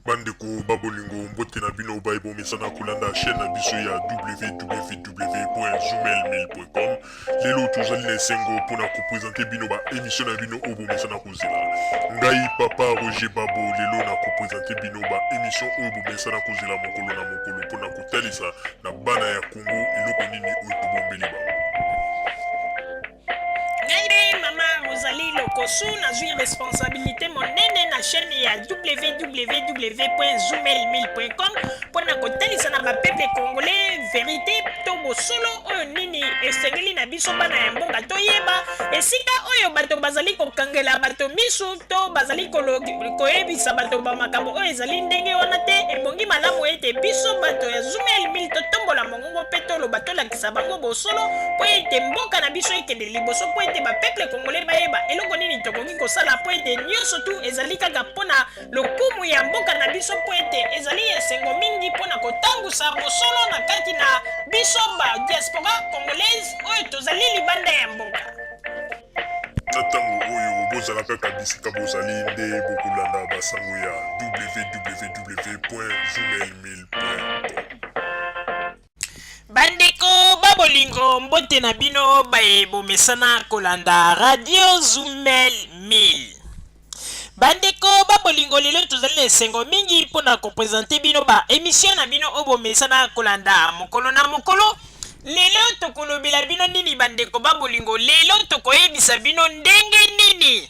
Bandeko ba bolingo, mbote na bino baye bomesana kolanda chaîne na biso ya www.zoomail1000.com. Lelo tozali na esengo mpona kopresente bino ba émission na bino oyo bomesana kozela. Ngai papa Roger Babo lelo na kopresente bino ba émission oyo bomesana kozela mokolo na mokolo mpona kotalisa na bana ya Congo eloko nini oyo tobombeli bango. Ngai nde mama Rosalie Lokosu, nazwi responsabilité monene na chaîne ya www.zoomail1000.com mpo na kotalisa na bapeuple congolais verité to bosolo oyo nini esengeli na biso bana ya mboka toyeba esika oyo bato bazali kokangela bato misu to bazali koyebisa bato ba makambo oyo ezali ndenge wana te. Ebongi malamu ete biso bato ya Zoomail 1000 totombola mongongo mpe toloba, tolakisa bango bosolo mpo ete mboka na biso ekende liboso, mpo ete bapeuple congolais bayeba eloko nini tokoki kosala, mpo ete nyonso tu ezali kaka mpo na lokumu ya mboka na biso, mpo ete ezali esengo mingi mpo na kotambusa bosolo na kati na biso ba diaspora congolaise oyo tozali libanda ya mboka. Na ntango oyo bozala kaka bisika bozali nde bokolanda basango ya www.zoomail1000.com. Bandeko ba bolingo, mbote na bino baye bomesana kolanda Radio Zumel 1000. Bandeko ba bolingo, lelo tozali na esengo mingi mpo na kopresente bino ba emission na bino oyo bomesana kolanda mokolo na mokolo. Lelo tokolobela bino nini bandeko ba bolingo? Lelo tokoyebisa bino ndenge nini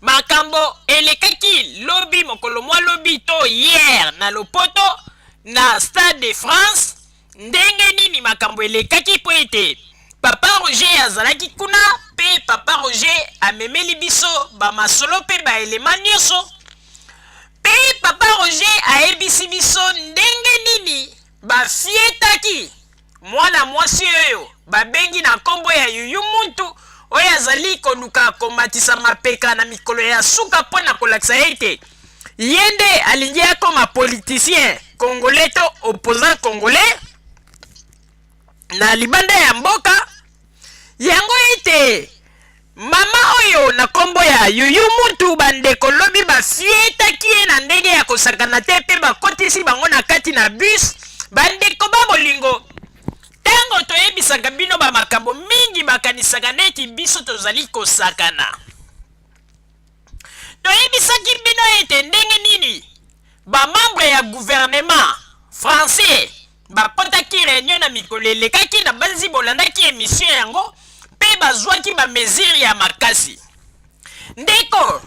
makambo elekaki lobi, mokolo mwa lobi to hier na lopoto na Stade de France, ndenge nini makambo elekaki mpo ete Papa Roger azalaki kuna mpe Papa Roger amemeli biso bamasolo mpe baelema nyonso, mpe Papa Roger ayebisi biso ndenge nini bafietaki mwana mwasi oyo babengi na nkombo ya Yuyu Muntu, oyo azali koluka komatisa mapeka na mikolo ya suka mpo na kolakisa ete ye nde alingi akoma politicien congolais to opposant congolais na libanda ya mboka yango, ete mama oyo na nkombo ya Yuyu Muntu, bandeko, lobi bafietaki ye na ndenge ya kosakana te mpe bakotisi bango na kati na bus. Bandeko ba bolingo, ntango toyebisaka bino bamakambo mingi, bakanisaka neti biso tozali kosakana. Toyebisaki bino ete ndenge nini bamembre ya gouvernement français bakotaki reunion na mikolo elekaki na banzi, bolandaki emission yango, mpe bazwaki bamesure ya makasi. Ndeko,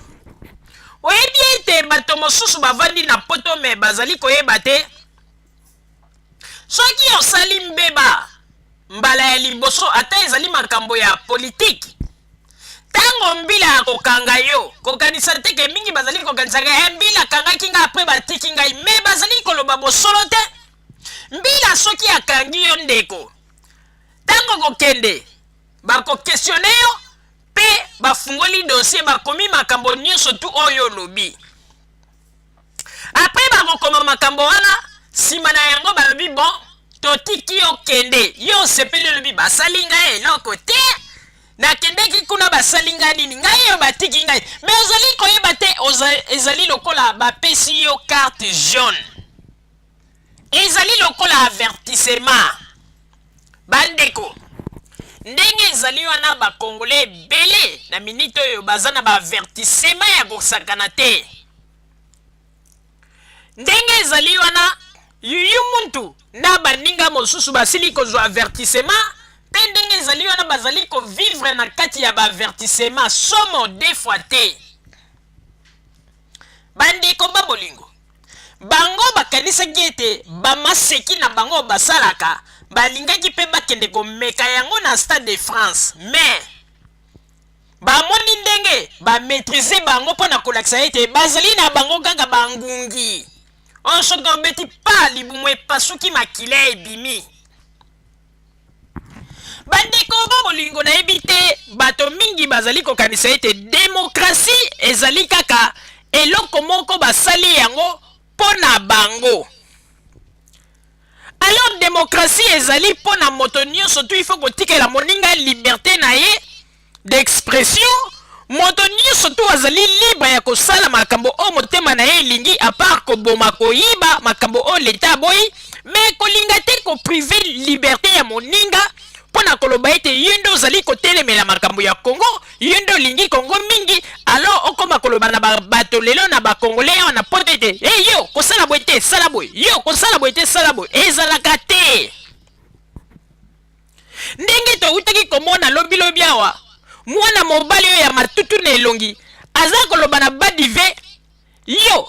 oyebi ete bato mosusu bavandi na poto me bazali koyeba te, soki osali mbeba mbala ya liboso, ata ezali makambo ya politike, ntango mbila akokanga yo, kokanisa te ke mingi bazali kokanisaka e mbila akangaki ngai apres batiki ngai, me bazali koloba bosolo te. Mbila soki akangi yo, ndeko, ntango kokende bakokestione yo mpe bafungoli dossier, bakomi makambo nyonso tu oyo olobi. Apres bakokoma makambo wana, nsima na yango balobi bon, totiki yo, kende. Yo osepeli, olobi basali ngai eloko te, nakendeki kuna basali ngai nini, ngai oyo batiki ngai. Me ozali koyeba te, ezali lokola bapesi yo carte jaune, ezali lokola avertissement. Bandeko, ndenge ezali wana, bakongole ebele na minite oyo baza na baavertissement ya kosakana te. Ndenge ezali wana, Yuyu Muntu na baninga mosusu basili kozwa avertissement, mpe ndenge ezali wana bazali kovivre na kati ya baavertissement somo deux fois te. Bandeko ba bolingo, bango bakanisaki ete bamaseki na bango basalaka, balingaki mpe bakende komeka yango na Stade de France, mais bamoni ndenge bamaîtrise bango mpo na kolakisa ete bazali na bango kaka bangungi oyo soki obeti pa libumu epasuki, makila ebimi. Bandeko ba bolingo, nayebi te, bato mingi bazali kokanisa ete demokrasi ezali kaka eloko moko basali yango mpo na bango. Alors demokrasi ezali mpo na moto nyonso tu, il faut kotikela moninga liberté na ye d'expression. Moto nyonso tu azali libre ya kosala makambo oyo motema na ye elingi. à part koboma, koyiba, makambo oyo leta aboyi. Mais kolinga te kopriver liberté ya moninga mpo na koloba ete yo nde ozali kotelemela makambo ya Kongo, yo nde olingi Kongo mingi, alors okóma koloba na bato lelo na Bakongole awa na Poto ete e yo kosala boye te, sala boye, yo kosala boye te, sala boye. Ezalaka te. Ndenge toutaki komona lobilobi awa, mwana mobali oyo ya matutu na elongi aza koloba na Badive: "Yo,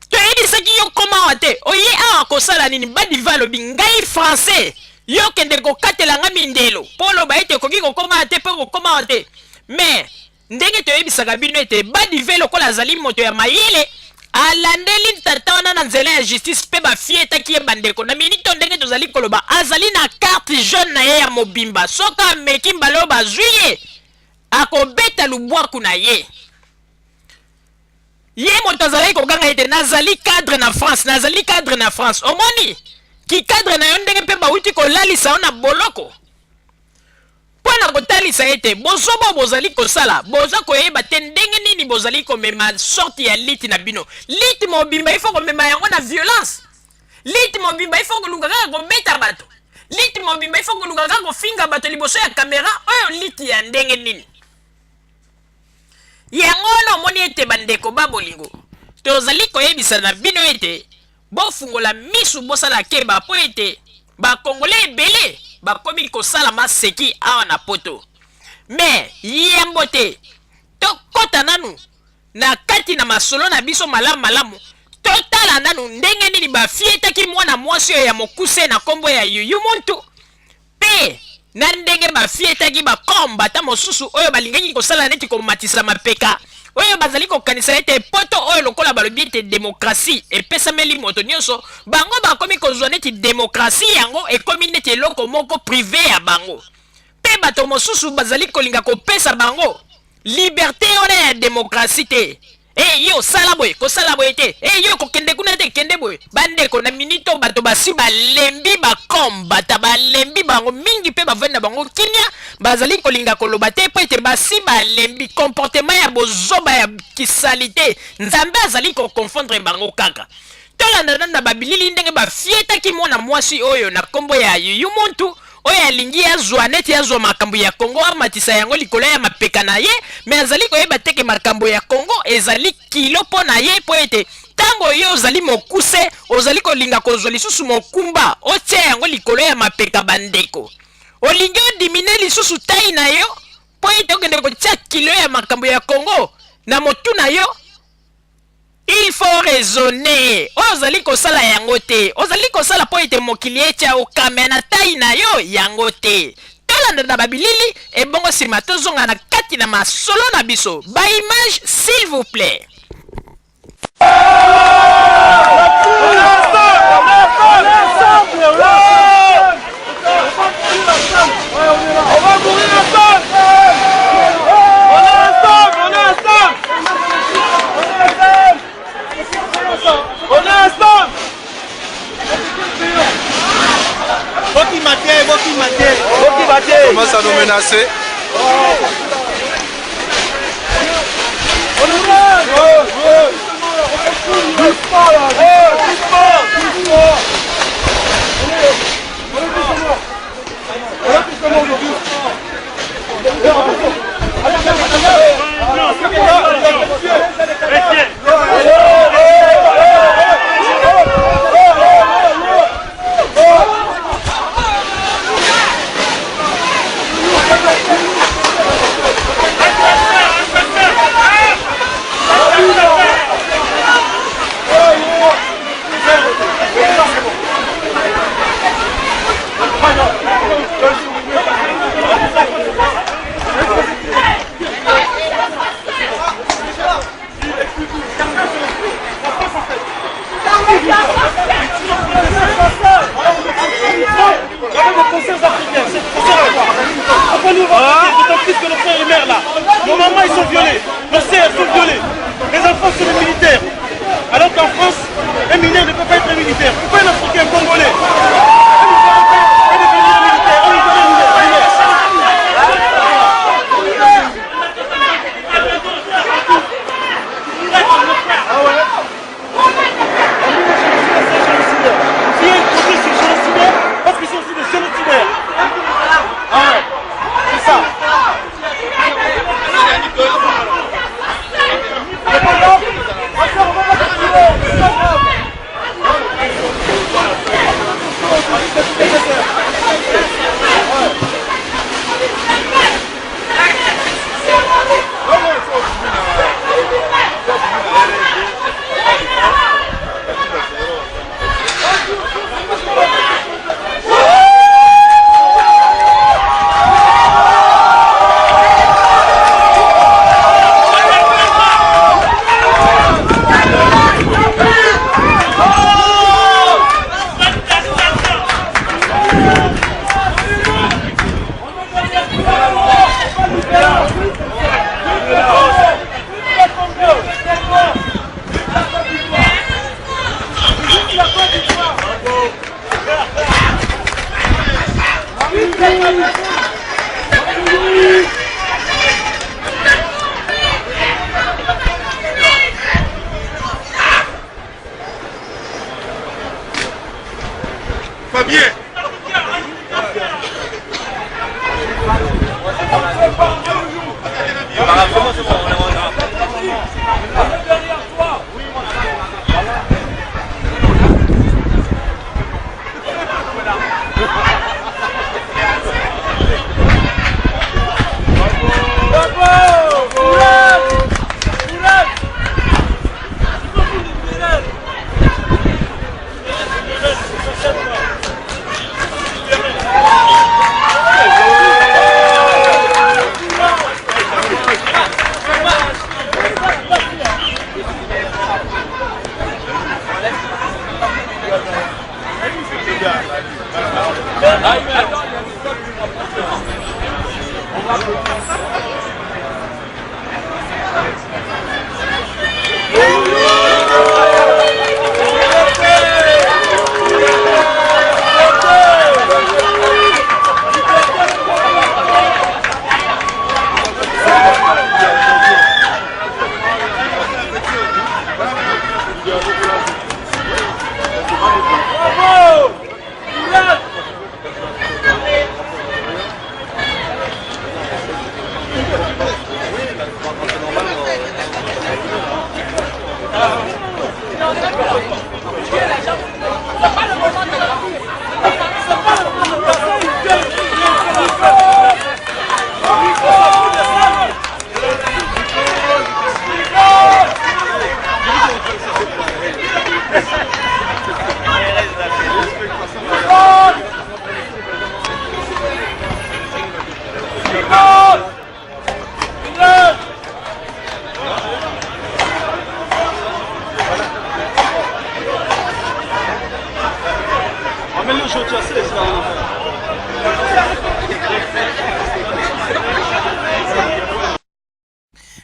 toyebisaki yo koma awa te, oye awa kosala nini?" Badive alobi: "Ngai Français, yo kende kokatela nga mindelo mpo oloba ete okoki kokoma awa te mpe kokoma awa te." Mais ndenge toyebisaka bino ete Badive, lokola azali moto ya mayele, alandeli tata wana na nzela ya justice mpe bafietaki ye. Bandeko, na minito ndenge tozali koloba, azali na carte jaune na ye ya mobimba. Soki ameki mbala oyo, bazwi ye, akobeta lubwaku na ye. Ye moto azalaki koganga ete nazali cadre na France, nazali cadre na France. Omoni kicadre na yo ndenge mpe bawuti kolalisa yo na boloko mpo na kotalisa ete bozoba bozali kosala, boza koyeba te ndenge nini bozali komema sorte ya lutte na bino. Lutte mobimba ifo komema yango na violence, lutte mobimba ifo koluka kaka kobeta bato, lutte mobimba ifo koluka kaka kofinga bato liboso ya kamera. Oyo lutte ya ndenge nini? Yango wana omoni ete, bandeko ba bolingo, tozali koyebisa na bino ete bofungola misu, bosala keba, mpo ete Bakongole ebele bakomi kosala maseki awa na Poto. Mais yambo te tokɔta nanu na kati na masolo na biso malamu malamu, totala nanu ndenge nini bafietaki mwana mwasi oyo ya mokuse na nkombo ya Yuyu Muntu, mpe na ndenge bafietaki bakombata mosusu oyo balingaki kosala neti komatisa mapeka, oyo bazali kokanisa ete Poto oyo, lokola balobi ete demokrasi epesameli moto nyonso, bango bakomi kozwa neti demokrasi yango ekomi neti eloko moko privé ya bango, mpe bato mosusu bazali kolinga kopesa bango liberté wana ya demokrasi te. E yo sala boye, kosala boye te, e yo kokende kuna te, kende boye. Bandeko, na minito bato basi balembi bakombata, balembi bango mingi mpe bavandi na bango kimia, bazali kolinga koloba te mpo ete basi balembi comportement ya bozoba ya kisali te. Nzambe azali koconfondre bango kaka. Tolanda nanu na babilili ndenge bafietaki mwana mwasi oyo na nkombo ya Yuyu Muntu, oyo alingi azwa neti azwa makambo ya Kongo, amatisa yango likolo ya mapeka na ye. Mais azali koyeba te ke makambo ya Kongo ezali kilo mpo na ye, mpo ete ntango yo ozali mokuse, ozali kolinga kozwa lisusu mokumba, otia yango likolo ya mapeka. Bandeko, olingi odiminuer lisusu taille na yo mpo ete okende kotia kilo ya makambo ya Kongo na motu na yo. Il faut raisonner. Oyo ozali kosala yango te, ozali kosala mpo ete mokili etya okame na taille na yo yango te. Tolanda na babilili, ebongo nsima tozonga na kati na masolo na biso. Baimage, s'il vous plaît. On est ensemble! On va mourir ensemble! On est ensemble! On est ensemble! On est ensemble! Bokima te, bokima te, bokima te. Commence à nous menacer. On est là! Doucement là! Doucement! Doucement! On est tous morts! On est tous morts aujourd'hui! Pourquoi nous on va D'autant plus que nos frères et mères là, nos mamans, ils sont violés, nos sœurs sont violées, les enfants sont des militaires. Alors qu'en France, un mineur ne peut pas être un militaire. Pourquoi un Africain, un Congolais, un Européen peut devenir un militaire, un militaire?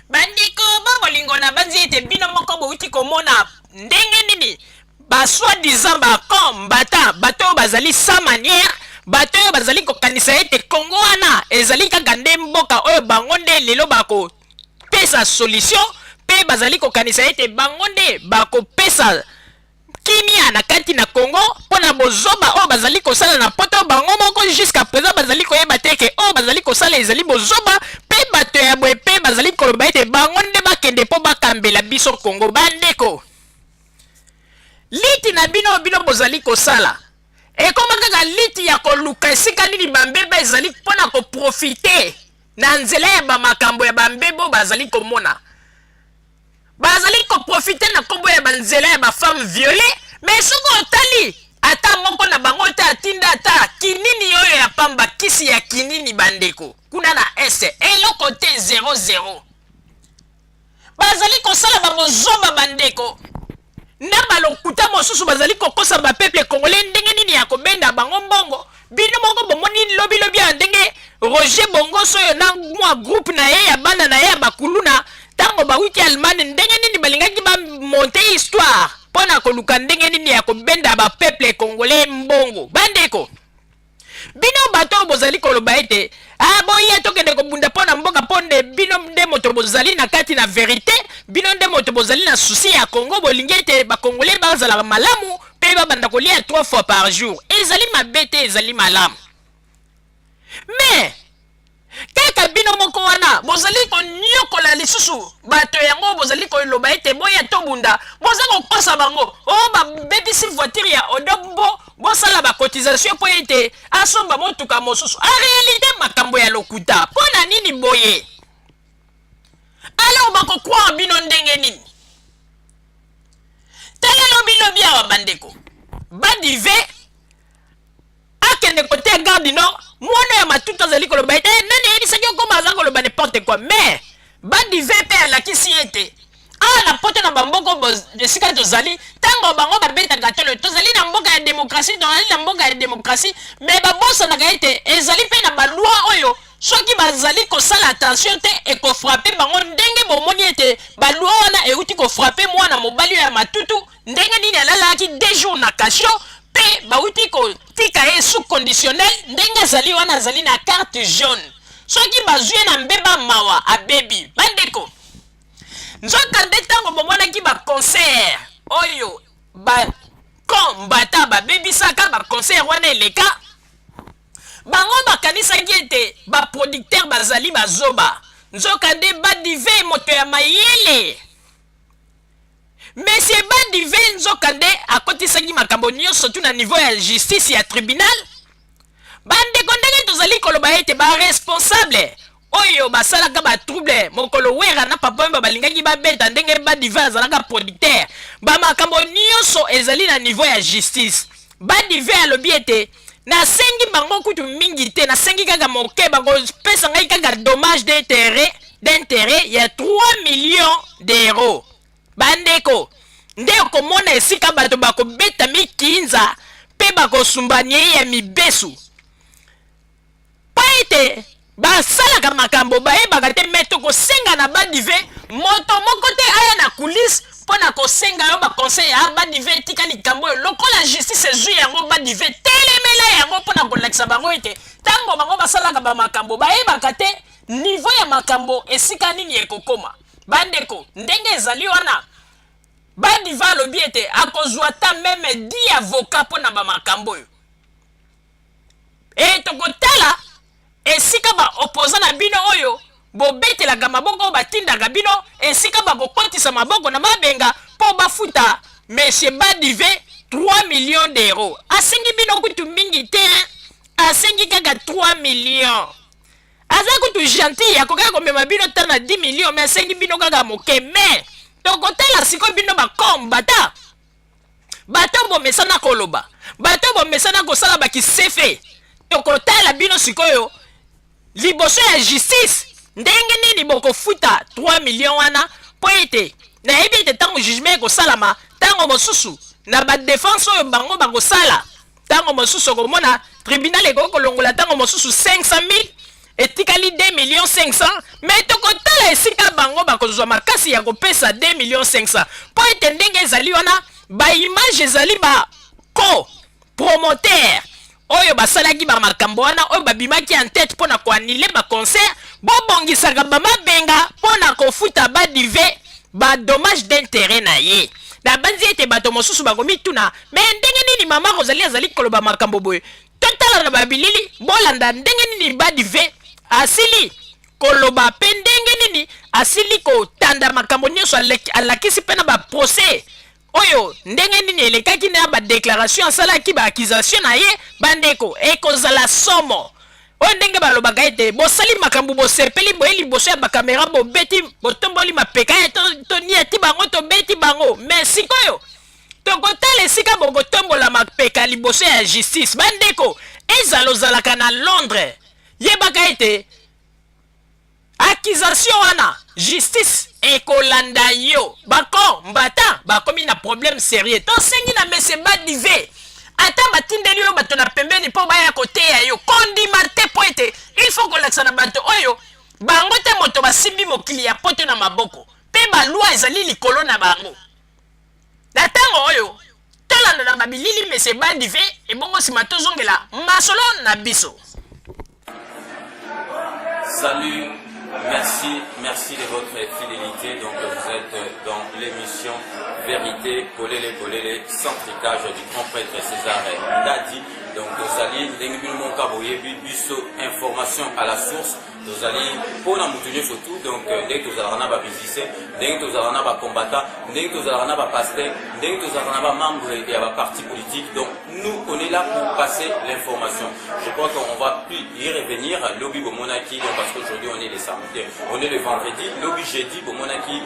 Bandeko ba bolingo, nabanzi ete bino moko bowuti komona ndenge nini ba soi-disant ba combattants, bato oyo bazali sans manière, bato oyo bazali kokanisa ete Congo wana ezali kaka nde mboka oyo bango nde lelo bakopesa solution, mpe bazali kokanisa ete bango nde bakopesa kimia na kati na Congo mpo na bozoba oyo bazali kosala na poto. Bango moko jusqu'à présent bazali koyeba te ke oyo bazali kosala ezali bozoba, mpe bato ya boye mpe bazali koloba ete bango nde bakende mpo bakambela biso Congo. Bandeko, liti na bino bino bozali kosala ekoma kaka liti ya koluka esika nini bambeba ezali mpo na koprofite na nzela ya bamakambo ya bambeba oyo bazali komona. Bazali ko profiter na kombo ya ba nzela ya ba femmes violees, mais soki otali ata moko na bango te atinda ata kinini oyo ya pamba, kisi ya kinini. Bandeko, kuna na Est eloko te, 0 0. Bazali kosala ba bozoba, bandeko, na balokuta mosusu. Bazali kokosa ba peuple congolais ndenge nini ya kobenda bango mbongo. Bino moko bomoni lobilobi ya ndenge Roger Bongoso oyo na mwa groupe na ye ya bana na ye ya bakuluna, ntango bawuti Allemagne, ndenge nini balingaki bamonte histoire mpo na koluka ndenge nini ya kobenda ba peuple congolais mbongo. Bandeko, bino bato oyo bozali koloba ete ah, boya tokende kobunda mpo na mboka, mpo nde bino nde moto bozali na kati na verite, bino nde moto bozali na souci ya Congo, bolingi ete bakongolais bazalaka malamu mpe babanda kolia 3 fois par jour, ezali mabe te, ezali malamu. Mais kaka bino moko wana bozali konyokola lisusu bato yango, bozali koloba ete boya tobunda, boza kokosa bango oyo babebisi voiture ya Odombo, bosala bacotisation mpo ete asomba motuka mosusu. En réalité makambo ya lokuta. Mpo na nini boye? Alors bakocroire bino ndenge nini? Tala lobilobi awa, bandeko, badive akende kote ya Gare du Nord, mwana ya matutu azali koloba ete eh, nani ayebisaki okoma? Aza koloba n'importe quoi. Mais badive mpe alakisi ete awa na poto, na bamboko esika tozali, ntango bango babetaka tolo tozali na mboka ya démocratie, tozali na mboka ya démocratie, mais babosanaka ete ezali mpe na baloi oyo soki bazali kosala attention te ekofrappe bango. Ndenge bomoni ete baloi wana euti kofrappe mwana mobali oyo ya matutu, ndenge nini alalaki 2 jours na cachot mpe bauti kotika ye sous conditionnel, ndenge azali wana azali na carte jaune, soki bazwi ye na mbeba, mawa, abebi. Bandeko, nzokande ntango bomonaki baconcert oyo bakombata babebisaka, baconcert wana eleka, bango bakanisaki ete baproducteur bazali bazoba. Nzokande badive moto ya mayele, Monsieur Badive, nzokande akotisaki makambo nyonso tu na niveau ya justice, ya tribunal. Bandeko, ndenge tozali koloba ete baresponsable oyo basalaka batrouble mokolo Wera na Papa Wemba balingaki babeta, ndenge Badive azalaka producteur, bamakambo nyonso ezali na niveau ya justice. Badive alobi ete nasengi bango kutu mingi te, nasengi kaka moke, bakopesa ngai kaka dommage d'intérêt ya 3 millions d'euros. Bandeko, nde okomona esika bato bakobeta mikinza mpe bakosumba nyei ya mibesu. ete basalaka makambo bayebaka te, me tokosenga na Badive moto moko te aya na coulisse mpo na kosenga yo baconseil ya Badive. Etika likambo oyo lokola justice ezwi yango. Badive, telemela yango mpo na kolakisa bango ete ntango bango basalaka bamakambo, bayebaka te niveau ya makambo esika nini ekokoma. Bandeko, ndenge ezali wana, Badive alobi ete akozwa ata même 10 avocat mpo na bamakambo oyo. E tokotala esika baopposants na bino oyo bobetelaka maboko, oyo batindaka bino, esika bakokotisa maboko na mabenga mpo bafuta monsieur Badive 3 millions d'euros. Asengi bino kutu mingi te, asengi kaka 3 millions. Aza kutu gentil, akokaki komema bino ta na 10 millions, mais asengi bino kaka moke. Mais tokotala sikoyo bino bakombata bato bomesana koloba, bato bomesana kosala bakisefe. Tokotala bino sikoyo liboso ya justice, ndenge nini bokofuta 3 millions wana, mpo ete nayebi ete ntango jugement ekosalama, ntango mosusu na badéfense oyo bango bakosala, ntango mosusu okomona tribunal ekoki kolongola ntango mosusu 500 000, etikali 2 millions 500. Mais tokotala esika bango bakozwa makasi ya kopesa 2 millions 500, mpo ete ndenge ezali wana, baimage ezali, ba co-promoteur oyo basalaki bamakambo wana, oyo babimaki en tête mpo na koannuler baconcert, bobongisaka bamabenga mpo na kofuta Badive badommage d'intérêt na ye. Nabanzi ete bato mosusu bakomituna: me ndenge nini mama Rosalie azali koloba makambo boye? Totala na babilili, bolanda ndenge nini Badive asili koloba mpe ndenge nini asili kotanda makambo nyonso. Alakisi mpe na baprocès oyo ndenge nini elekaki na badéclaration asalaki, baaccusation na ye. Bandeko, ekozala somo oyo ndenge balobaka ete bosali makambo, bosepeli boye liboso ya bakamera, bobeti, botomboli mapeka ya toniati bango, tobeti bango. Mais sikoyo tokotala esika bokotombola mapeka liboso ya justice. Bandeko, ezala ozalaka na Londres, yebaka ete accusation wana, justice ekolanda yo. Bako mbata bakomi na problème sérieux. Tosengi na monsieur Badive, ata batindeli yo bato na pembeni mpo baya koteya yo, kondima te, mpo ete il faut kolakisa na bato oyo bango te moto basimbi mokili ya poto na maboko, mpe baloi ezali likolo na bango. Na ntango oyo, tolanda na babilili monsieur Badive, ebongo nsima tozongela masolo na biso. Salut, merci, merci de votre fidélité. Donc vous êtes dans l'émission Vérité, Polele Polele, sans tricage du grand prêtre César Ndadi. Donc tozali ndenge bino moko boyebi biso, information à la source. Tozali mpona motu nyonso tout. Donc ndenge tozalaka na bamusicien, ndenge tozalaka na bacombattant, ndenge tozalaka na bapasteur, ndenge tozalaka na bamembre ya baparti politique, donc nous, on est là pour passer l'information. Je crois qu'on va plus y revenir. Lobi bomonaki, donc parce qu'aujourd'hui on est le samedi, on est le vendredi, lobi jeudi bomonaki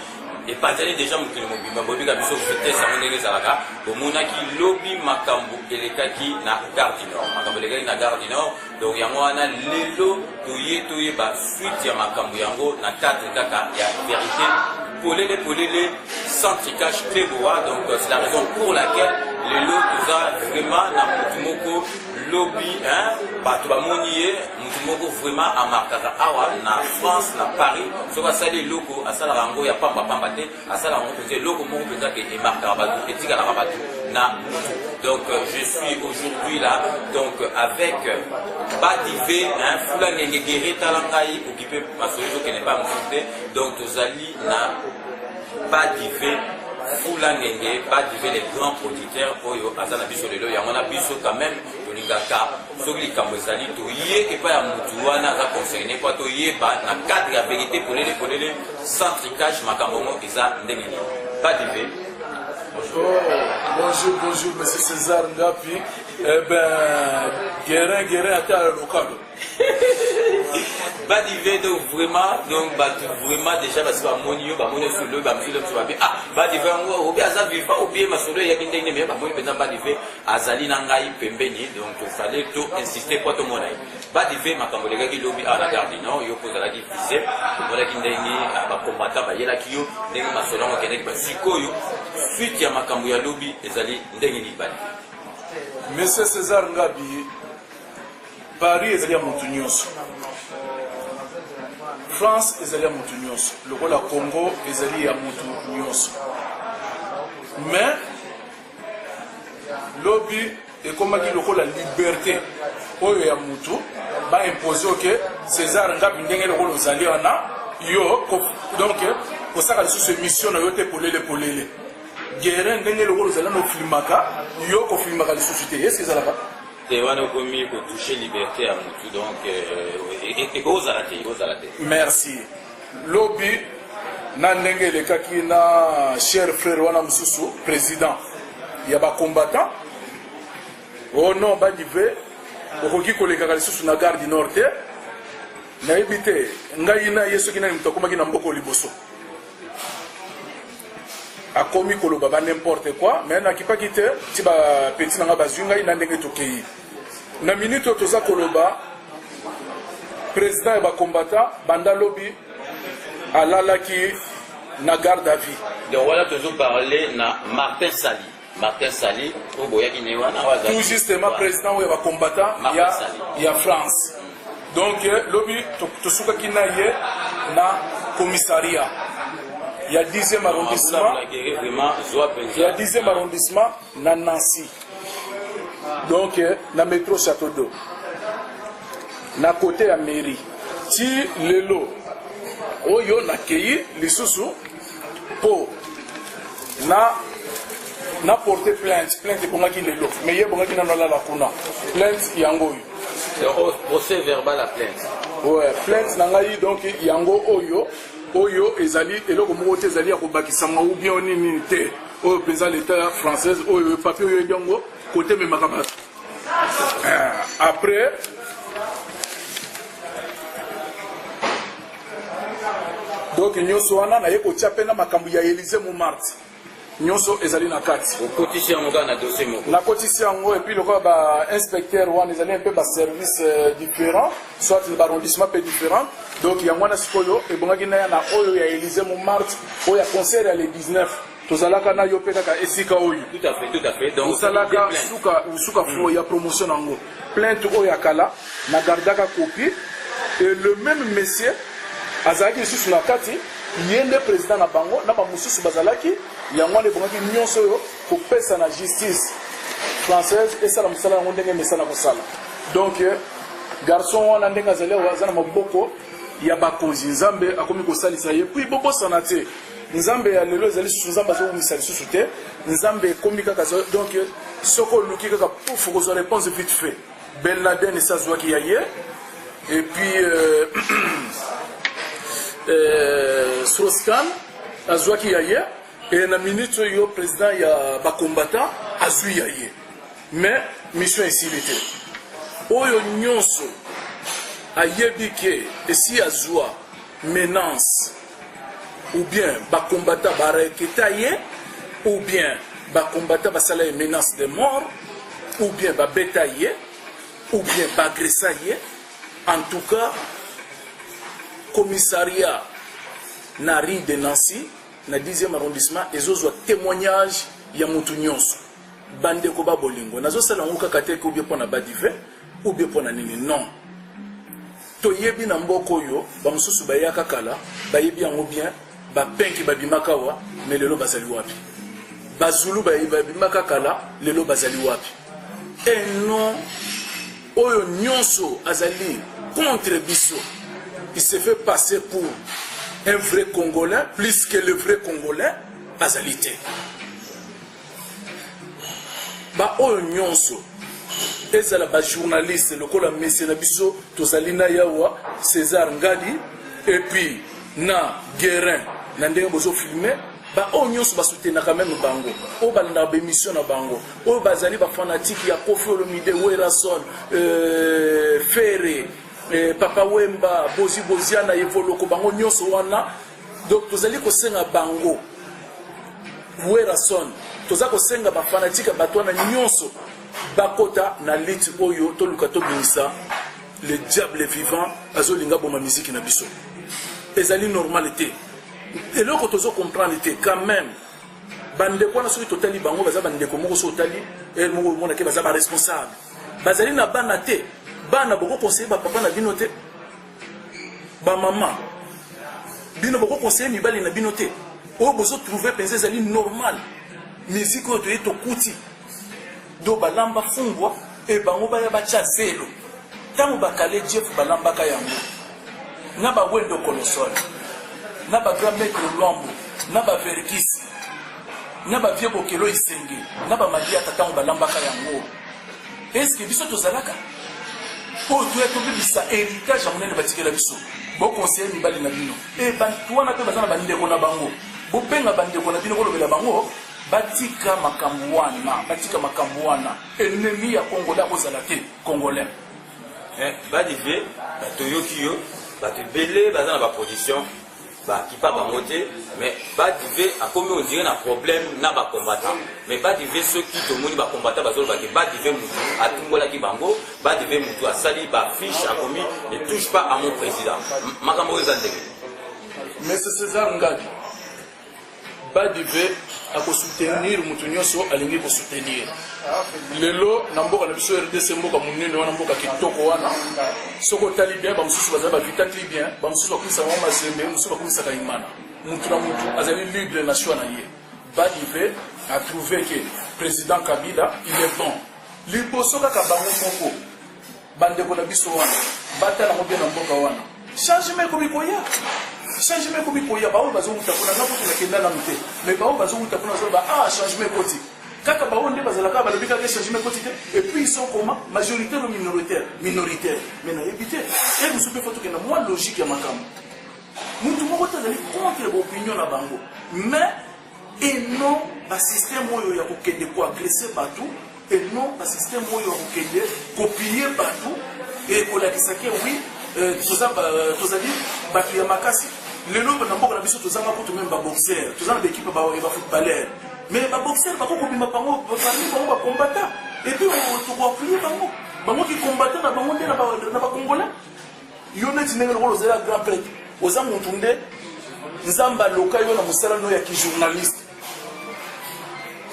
epanzani déjà mokili mobimba. Boyebika biso vitesse yango ndenge ezalaka. Bomonaki lobi makambo elekaki na Gare du Nord, makambo elekaki na Gare du Nord. Donc yango wana lelo toye toyeba suite ya makambo yango na cadre kaka ya Vérité Polele Polele sans tricage, Cleboa. Donc c'est la raison pour laquelle lelo toza vraiment na motu moko. Lobi bato bamoni ye, motu moko vraiment amarkaka awa na France, na Paris. Soki asali eloko, asalaka yango ya pambapamba te, asalaka yango mpenza eloko moko mpenza ke emarkaka bato, etikalaka bato na mutu. Donc je suis aujourd'hui là donc avec Badive, hein, Fula Ngenge Guerrier. Tala ngai okipe masolo ezokende pa mosusu te. Donc tozali na Badive Fula Ngenge, Badive les grands producteurs oyo aza na biso lelo. Yango na biso quand même tolingaka soki likambo ezali, toye epai ya mutu wana aza concerné mpo toyeba na cadre ya Vérité Polele Polele sans tricage makambo yango eza ndenge nini. Badive. Oh, bonjour, bonjour, monsieur César Ngapi. Eh ben, Guérin, Guérin, ata local. Badive, donc vraiment, donc bato vraiment déjà basi bamoni yo, bamoni solo, bamosusu mosusu babi: ah, Badive yango obi aza vivant, obie masolo eyaki ndenge nini? Bamoni mpenza Badive azali na ngai pembeni. Donc tofale to insiste po tomona ye. Badive, makambo elekaki lobi awa na Gare du Nord, yo mpo ozalaki visé, tomonaki ndenge bacombattant bayelaki yo, ndenge masolo yango ekendaki. Basikoyo suite ya makambo ya lobi ezali ndenge nini, Badive? Monsieur César Ngabi, Paris ezali ya motu nyonso. France ezali ya motu nyonso lokola Congo ezali ya motu nyonso. Mais lobi ekomaki lokola liberté oyo ya mutu ba impose oke César Ngabi ndenge lokola ozali wana yo donc kosaka lisusu émission na yo te polele polele Guerin ndenge lokola ozali wana ofilmaka yo kofilmaka lisusu te eske ezalaka te wana okomi kotouche liberté ya mutu donc euh, ekozala te ekozala te merci Lobi na ndenge elekaki na cher frère wana mosusu president ya ba combattant oh non badive okoki kolekaka lisusu na gare du nord te nayebi te ngai na ye soki nani moto akomaki na mboko liboso akomi koloba ba n'importe quoi mais nakipaki te ti ba petit na ngai bazwi ngai na ndenge tokei na minute oyo toza koloba président ya bacombattant banda lobi alalaki na garde à vue donc wana tozo parler na martin sali martin sali oyo boyaki ne wana tout justement président oyo ya bacombattant ya, ya france donc eh, lobi tosukaki na ye na commissariat ya 10e arrondissement ya 10e arrondissement na Nancy donc eh, na metro Château d'eau na côté ya mairie ti lelo oyo nakei lisusu mpo na na porte plainte plainte ebongaki lelo mais ye ebongaki nano alala kuna plainte yango oyo procès verbal ya plainte ouais plainte na ngai donc yango oyo oyo ezali eloko moko te ezali ya kobakisama ou bien nini te oyo mpenza leta française oyo papier oyo oyebi yango kote ememaka bato eh, après donc nyonso wana naye kotia mpe na makambo ya élysée montmartre nyonso ezali na kati okotisi yango kaka na dossier moko nakotisi yango epuis lokola bainspecteur wana ezali mpe baservice euh, différent soit baarrondissement mpe différent donc yango wana sikoyo ebongaki naya na oyo ya élysée montmartre oyo ya concert ya le 19 tozalaka na yo mpe kaka esika oyo tout à fait, tout à fait. Donc, osalaka suka suka mm. ya promotion nango plainte oyo ya kala na gardaka copie et le même monsieur azalaki lisusu na kati ye nde président na bango na bamosusu bazalaki yango wana ebongaki nyonso oyo kopesa na justice française esala mosala yango ndenge emesana kosala donc euh, garçon wana ndenge azali awa aza na maboko ya bakonzi nzambe akomi kosalisa ye puis bobosana te Nzambe ya lelo ezali susu nzambe azowumisa lisusu te nzambe ekomi kaka donc soki oluki kaka pouf okozwa réponse vite fait Ben Laden esi azwaki ya ye et puis euh, euh, Strauss-Kahn azwaki ya ye et na minute oyo président ya bacombattant azwi ya ye mais mission esili te oyo nyonso ayebi ke esi azwa menace ou bien ba combattants ba racketa ye ou bien ba combattants basala ye menace de mort ou bien babeta ye ou bien ba agressa ye en tout cas commissariat na rue de Nancy na 10e arrondissement ezozwa témoignage ya mutu nyonso bandeko ba bolingo nazosala yango kaka te ou bien mpo na badive ou bien mpo na nini non Toyebi na mboka oyo ba mosusu bayaka kala bayebi yango bien ba penki babimaka awa mais lelo bazali wapi? Ba zulu babimaka kala lelo bazali wapi? Et non oyo nyonso azali contre biso il se fait passer pour un vrai congolais plus que le vrai congolais azali te. Ba oyo nyonso ezala ba journaliste lokola monsieur na biso tozali na yawa César Ngadi et puis na Guerin na ndenge bozo filmer ba oyo nyonso basoutenaka meme bango oyo balandaka baémission na bango oyo bazali bafanatike ya Koffi Olomide Werrason euh, Ferre euh, Papa Wemba Bozi Boziana Evoloko bango nyonso wana donc tozali kosenga bango Werrason toza kosenga ba fanatique ya bato wana nyonso bakota na lutte oyo toluka tobimisa le diable vivant azolinga boma miziki na biso ezali normal te eloko tozo comprendre te quand même bandeko wana soki totali bango baza bandeko moko soki otali ere moko omonake baza baresponsable bazali na bana te bana boko conseille bapapa na bino te Ba mama. Bino boko conseiller mibali na bino te. Oyo bozo trouver penza ezali normal. Musique oyo toye tokuti. Do balamba fumbwa et bango baya batia zelo. Tango ba kale Jeff balambaka yango. Na ba Wendo Kolosol. Na ba grand maître Luambo, na ba Verkis. Na ba vieux Bokelo Isenge, na ba Madiata tango balambaka yango. Est-ce que biso tozalaka? Oyo toya tobebisa heritage ya monene batikela biso. Bo conseiller mibali na bino. E bantu wana pe baza na bandeko na bango. Bobenga bandeko na bino bolobela bango batika makambo wana, batika makambo wana. Ennemi ya Congolais akozala te Congolais. Eh, Badive, toyoki yo, bato ebele baza na ba production ba kipa bango te mais Badive akomi on dirait na problème na ba combattant mais Badive soki tomoni ba combattant bazoloba ke Badive mutu atumbolaki bango Badive mutu asali ba fiche akomi ne touche pas à mon président makambo oyo eza ndenge. Monsieur César Ngadi, Badive ako soutenir mutu nionso alingi ko soutenir. Lelo na mboka na biso rdc mboka munene wana mboka kitoko wana soki otali bien ba mususu bazali ba vita bien ba mususu bakumisaka bango mazembe mususu bakumisaka imana mutu na mutu azali libre na choix na ye. Badive a trouve que president Kabila il est bon liboso kaka bango moko Ba ndeko na biso wana batala yango bien na mboka wana changement ekomi koya changement ekomi koya baoyo bazowuta kuna nga kutu nakenda nanu te mais baoyo bazowuta kuna bazoloba ah changement ekoti kaka baoyo nde bazalaka balobi kaka changement ekoti te et puis ils sont comment majoritaire ou minoritaire minoritaire mais nayebi te e mosusu mpe fo tokenda mwa logique ya makambo mutu moko te azali contre baopinion na bango mais Et non ba système oyo ya kokende ko agresser batu, et non ba système oyo ya kokende ko piller batu et kolakisa ke oui toza tozali batu ya makasi. Lelo na mboka na biso tozanga kutu meme ba boxeur, toza na ba equipe ya ba footballeur, mais ba boxeur bako kobima bango parmi bango ba combattant et puis toko appuyer bango, bango ki combattant na bango nde na ba congolais. Yo neti ndenge lokola ozali ya grand prêtre, oza mutu nde Nzambe aloka yo na mosala no ya ki journaliste.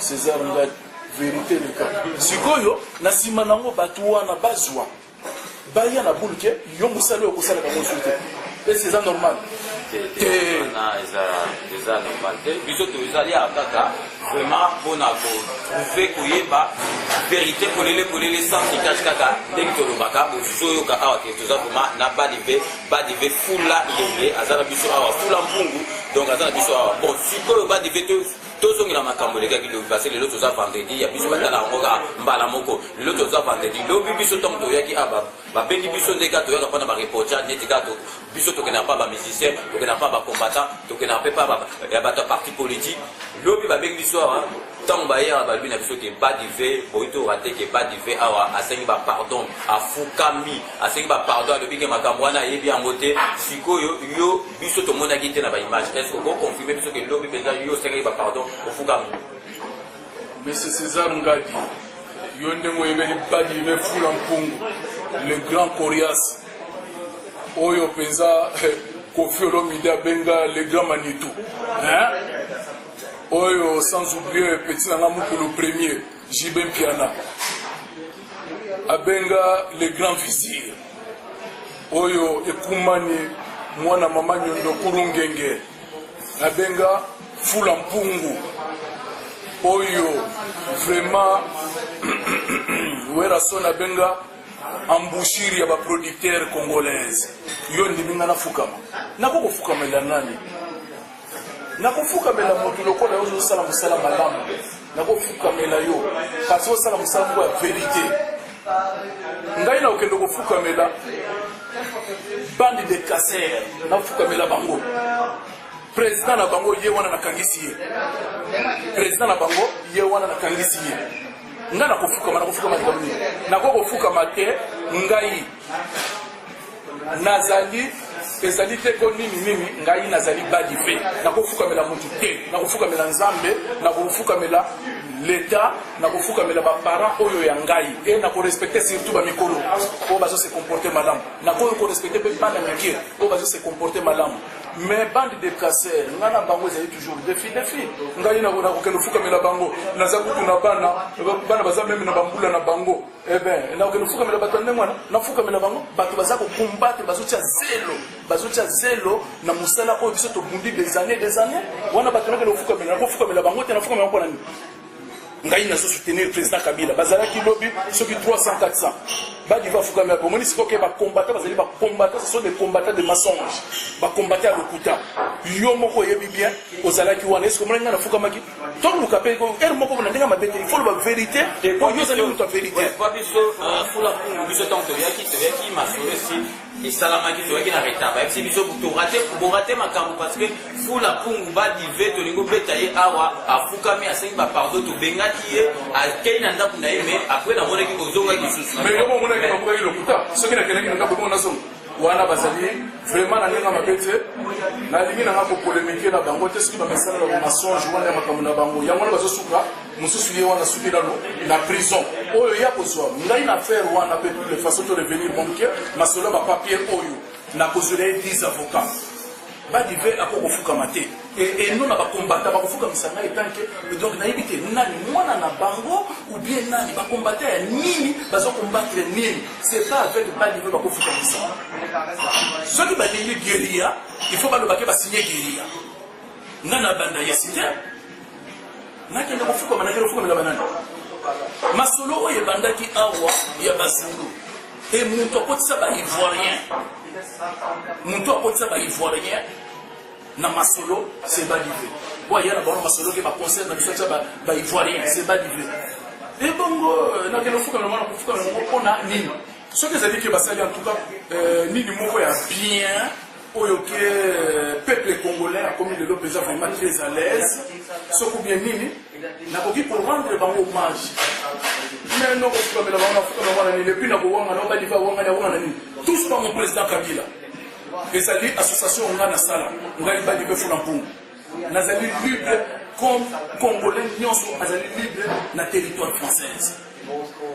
César Ngadi, verite eleka. Sikoyo na nsima nango bato wana bazwa baya na boule ke yo mosala oyo okosalaka yango lisusu te. Est-ce eza normal? Te, te, wana eza eza normal te. Biso tozali awa kaka vraiment pona ko trouver koyeba verite polele polele sans trucage kaka ndenge tolobaka bozoyoka awa ke toza vraiment na badive badive fula ngenge aza na biso awa fula mpungu donc aza na biso awa bon sikoyo badive to tozongela makambo elekaki lobi parce lelo toza vendredi ya biso batala yango kaka mbala moko lelo toza vendredi lobi biso ntango toyaki awa babengi biso nde kaka toyaka mpona bareportage neti kaka biso tokendaka mpa bamusicien tokendaka mpa bacombattant tokendaka mpe mpa ya bato ya parti politique lobi babengi biso awa ntango bayaka balobi na biso ke badive boyi toyoka te ke badive awa asengi bapardon afukami asengi bapardon alobi ke makambo wana ayebi yango te sikoyo yo biso tomonaki te na baimage est ce okoconfirme biso ke lobi mpenza yo osengaki bapardon ofukami? Monsieur César Ngadi, yo ndenge oyebeli Badive Fula Mpungu, le grand coriace oyo mpenza Koffi Olomide abenga le grand Manitou, hein? Oyo sans oublier petit na nga mukulu premier JB Mpiana abenga le grand vizir oyo ekumani mwana mama nyondo kurungenge abenga fula mpungu oyo vraiment Werrason abenga embouchure ya ba producteur congolaise. Yo ndimi nga nafukama, nako kofukamela nani? Nakofukamela moto lokola yo ozosala mosala malamu, nakofukamela yo parce osala mosala moko ya verite. Ngai nakokende kofukamela bande de casseurs, nafukamela bango. President na bango ye wana nakangisi ye, president na bango ye wana nakangisi ye. Ngai nakofukama, nakofukama likambo nini? Nakoki kofukama te. Ngai nazali ezali te ko nini nini, ngai nazali badive, nakofukamela mutu te, nakofukamela Nzambe, nakofukamela l'Etat, nakofukamela ba parents oyo ya ngai, e nakorespecte surtout ba mikolo oyo bazo se comporter malamu, nakoki korespecte mpe bana mike oyo bazo se comporter malamu. Mais bande de casseurs, ngai na bango ezali toujours défi défi. Ngai nakokende ofukamela bango, naza kutu na bana, bana baza meme na bambula na bango. Eh ben, nakokende ofukamela bato ya ndenge wana, nafukamela bango, bato baza kocombattre, bazotia zelo, bazotia zelo na mosala oyo biso tobundi des années des années. Wana bato nakende ofukamela, nakofukamela bango te, nafukamela mpo na nini? Ngai nazo soutenir président Kabila. Bazalaki lobi soki 300 400 badiva afukami ape. Omoni sikoyo ke bacombattant bazali bacombattant, ce sont des combattants de mensonge, bacombattant ya lokuta. Yo moko oyebi bien, ozalaki wana, eske omonaki ngai nafukamaki? Toluka mpe ere moko na ndenge mabe te, il faut loba vérité, po yo ozali moto ya vérité. Po biso Fula Pungu, biso ntango toyaki masolo esi esalamaki, toyaki na retard, bayebisi biso torate, borate makambo, parce que Fula Pungu Badive tolingi obeta ye awa, afukami, asengi bapardon, tobengaki ye, akei na ndako na ye, mais après namonaki kozongaki lisusu. Mais yo omonaki babukaki lokuta. Soki nakendaki na ndako, bongo nazonga wana, bazali vraiment na ndenge mabe te. Nalingi nanga kopolémiquer na bango te. Soki bamesana na bamensonge wana ya makambo na bango, yango wana bazosuka. Mosusu ye wana suki nano na prison oyo ya kozwa ngai na affaire wana. Mpe toutes les façons, to revenir moke masolo ya bapapier oyo, nakozwela ye 10 avocats. Badive ako kofukama te eno na bakombata bakofukamisa ngai etanke. Donc nayebi te nani mwana na bango ou bien nani bakombata ya nini, bazokombattre nini. C'est pas avec Badive bakofukamisa. Soki balingi guérilla, il faut balobake basigne guérilla. Nga na banda yesi te, nakende kofukama, nakende kofukamela banani? Masolo oyo ebandaki awa ya Bazulu, e moto akotisa baivoirien, moto akotisa baivoirien na masolo, c'est Badive. Po aya na bango masolo ke baconcert na biso atia baivoirien, c'est Badive. Ebongo nakende kofukamela mwana, kofukamela bango mpona nini? Soki ezali ke basali en tout cas nini moko ya bien oyo ke peuple congolais akomi lelo mpenza vraiment très à l'aise, soki bien nini, nakoki korendre bango hommage. Mais nakofukamela bango, nafukamela bango na nini? Et puis nakowanga na Badive, awangani, awanga na nini? Tous pas mon président Kabila. Ezali association nga nasala, ngai Badive Fula Mpungu, nazali libre comme congolais nyonso azali libre na territoire française.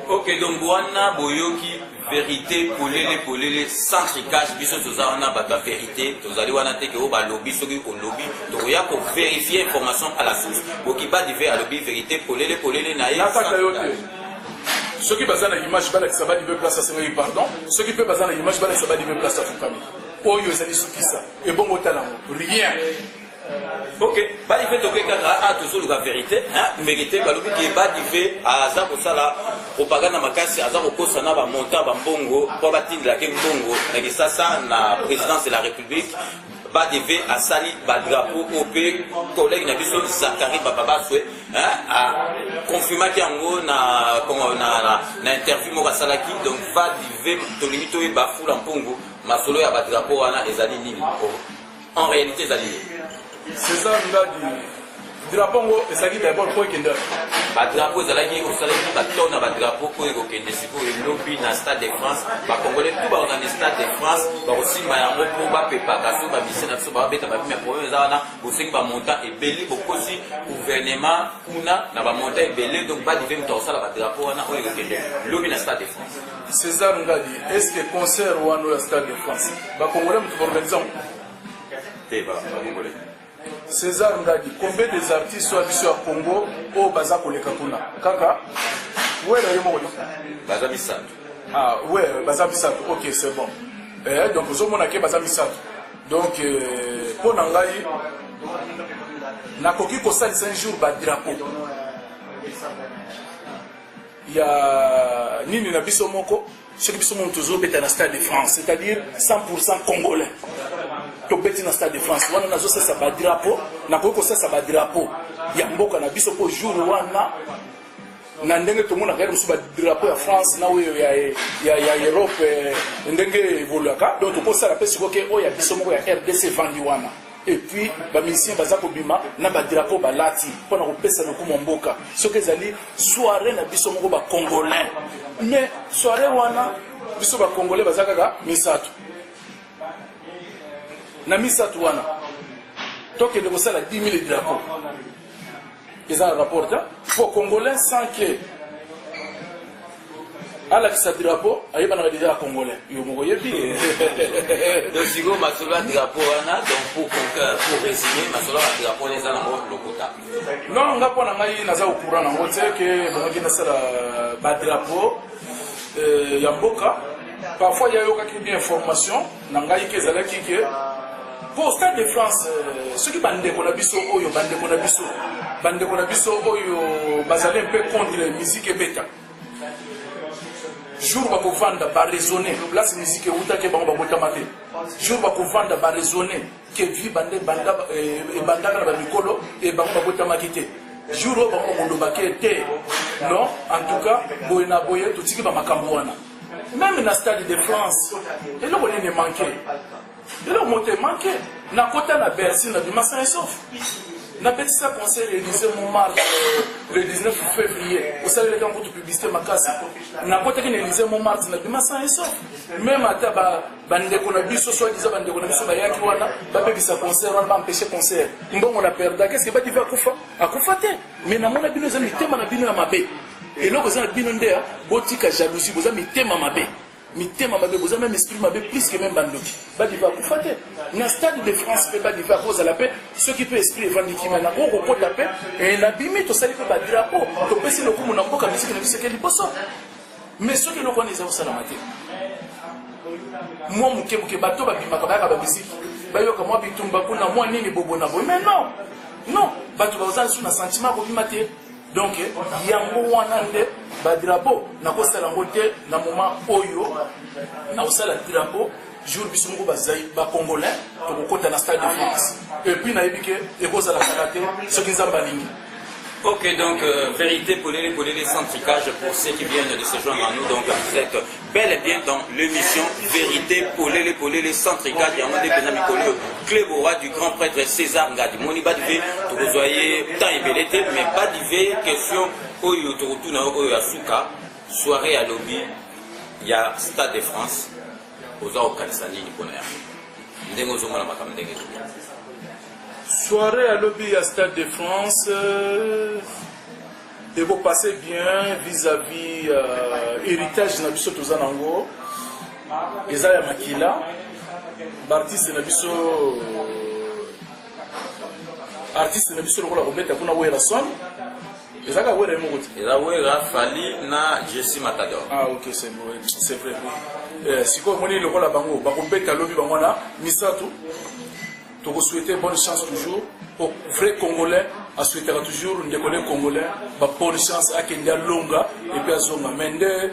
Ok, donc wana boyoki vérité polele polele, sans tricage. Biso toza wana bato ya vérité, tozali wana te ke oyo balobi. Soki olobi, tokoya kovérifier information à la source. Boki Badive alobi vérité polele polele na ye. Nakata yo te. Soki baza na image, balakisa Badive place asengaki pardon. Soki mpe baza na image, balakisa Badive place afukami. Oyo ezali sukisa, ebongo otala yango, rien. Ok, Badive, toke kaka a tozoluka vérité, vérité. Balobi ke Badive aza kosala propagande makasi, aza kokosa na bamontant bambongo mpo batindelaki mbongo na Kisasa na présidence de la République. Badive asali badrapeau oyo mpe collègue na biso Zakari Bababaswe aconfirmaki yango na interview moko asalaki. Donc Badive, tolingi toyeba, Fula Mpungu, masolo ya badrapeau wana ezali nini en réalité? Ezali nini? César Ngadi, drapeau ngo ezalaki d'abord po ekende? Badrapeau ezalaki, osalaki batone na badrapeau oyo ekokende sikoyo elobi na Stade de France. Bacongolais tout bakozala Stade de France, bakosimba yango mpo bapepaka. So bamusicien na biso babeta babimi ya problème eza wana, bosengi bamontant ebele, bokosi gouvernement kuna na bamontant ebele. Donc Badive moto akosala badrapeau wana oyo ekokende lobi na Stade de France. César Ngadi, est ce que concert wana oyo ya Stade de France, bacongolais moto baorganize yango? Te, bacongolais. César Ngadi, combien des artistes oyo biso ya Congo oyo baza koleka kuna? Kaka Wera ye moko. Baza misato. Ah ouais, baza misato, ok, c'est bon. Donc ozomona ke baza misato. Donc mpo na ngai, nakoki kosalisa un jour badrapeau ya nini na biso moko, soki biso moto tozobeta na Stade de France, c'est-à-dire 100 congolais tobeti na Stade de France wana, nazosalisa badrapeau, nakoki kosalisa badrapeau ya mboka na biso, mpo jour wana na ndenge tomonaka ye mosusu badrapeau ya France na oyo ya Europe ndenge evoluaka. Donc tokosala mpe sikoyo ke oyo ya biso moko ya RDC evandi wana, et puis bamusicien baza kobima na badrapeau balati mpona kopesa lokumu ya mboka, soki ezali soirée na biso moko bacongolais. Mais soirée wana, biso bacongolais baza kaka misato. Na misato wana, tokende kosala 10 000 drapeau, eza na rapport te, po congolais sans que Alakisa drapeau, ayebanaka deja ya congolais. Yo moko oyebi. Donc sikoyo masolo ya drapeau wana, donc pour résumer, masolo ya drapeau wana eza nango lokuta? Non, nga mpo na ngai naza au courant nango te ke ebongaki nasala badrapeau ya mboka. Parfois yayokaki bien information na ngai ke ezalaki ke po Stade de France, soki bandeko na biso oyo bandeko na biso oyo bazali mpe contre musique ebeta, jour bakovanda baraisonne place musique eutaki, bango babotama te. Jour bakovanda baraisonne ke vie bande ebandaka na bamikolo e bango babotamaki te, jour oyo bango bakolobaki te. Non, en tout cas boye na boye, totiki bamakambo wana. Même na Stade de France, eloko nini emanke? Eloko moto emanke. Nakota na Bercy, nabima sain et sauf. Nabetisa concert Élysée Montmartre le 19 février, osalelaki yango kutu publicité makasi. Nakotaki na Élysée Montmartre, nabima sain et sauf. Même ata bandeko na biso, soi-disant bandeko na biso, bayaki wana babebisa concert wana, baempêche concert, mbongo na perda. Qu'est ce que badive akufa? Akufa te. Mais namona bino eza mitema na bino ya mabe. Eloko eza na bino nde ya botika jalousie. Boza mitema mabe, mitema mabe, boza même esprit mabe plus que même bandoki. Badive akufa te. Na Stade de France mpe badive akozala mpe soki mpe esprit evandi kimia, nakoki kokota mpe nabimi. Tosali mpe badrapeau, topesi lokumu na mboka, misiki na biso eke liboso. Mais soki eloko wana eza kosalama te, mwa moke moke bato babimaka, bayaka bamisiki, bayoka mwa bitumba kuna, mwa nini bobo na boye. Mais non, non, bato baza lisusu na sentiment kobima te. Donc yango wana nde badrapeau nakosala yango te na moment oyo. Nakosala drapeau jour biso moko bazai bacongolais tokokɔta na Stade de France. Et puis nayebi ke ekozala kaka te soki Nzambe alingi. Ok, donc vérité, polele, polele, sans tricage pour ceux qui viennent de se joindre à nous. Donc vous êtes bel et bien dans l'émission Vérité, polele, polele, sans tricage. Il y a un des mikolo Clébora du grand prêtre César Ngadi. Moni badive, tokozoye temps ebele te, mais badive question oyo tokotuna oyo ya suka, soirée ya lobi ya Stade de France. Oza kokanisa nini mpona yango, ndenge ozomona makambo ndenge ezoya? Soirée ya lobi ya Stade de France ekopasse bien vis-à-vis héritage na biso toza nango, eza ya makila. Baartiste na biso, artiste na biso lokola kobeta kuna Werason, ezaka Wera ye moko te. Eza Wera, Fally na Jesse Matador. Ah ok, c'est vrai, c'est vrai. Sikoyo omoni lokola bango bakobeta lobi, bango wana misato, tokosouhaite bonne chance toujours po vrai congolais asouhaitaka toujours ndeko ne congolais ba bonne chance, akende alonga et puis azonga. Mais nde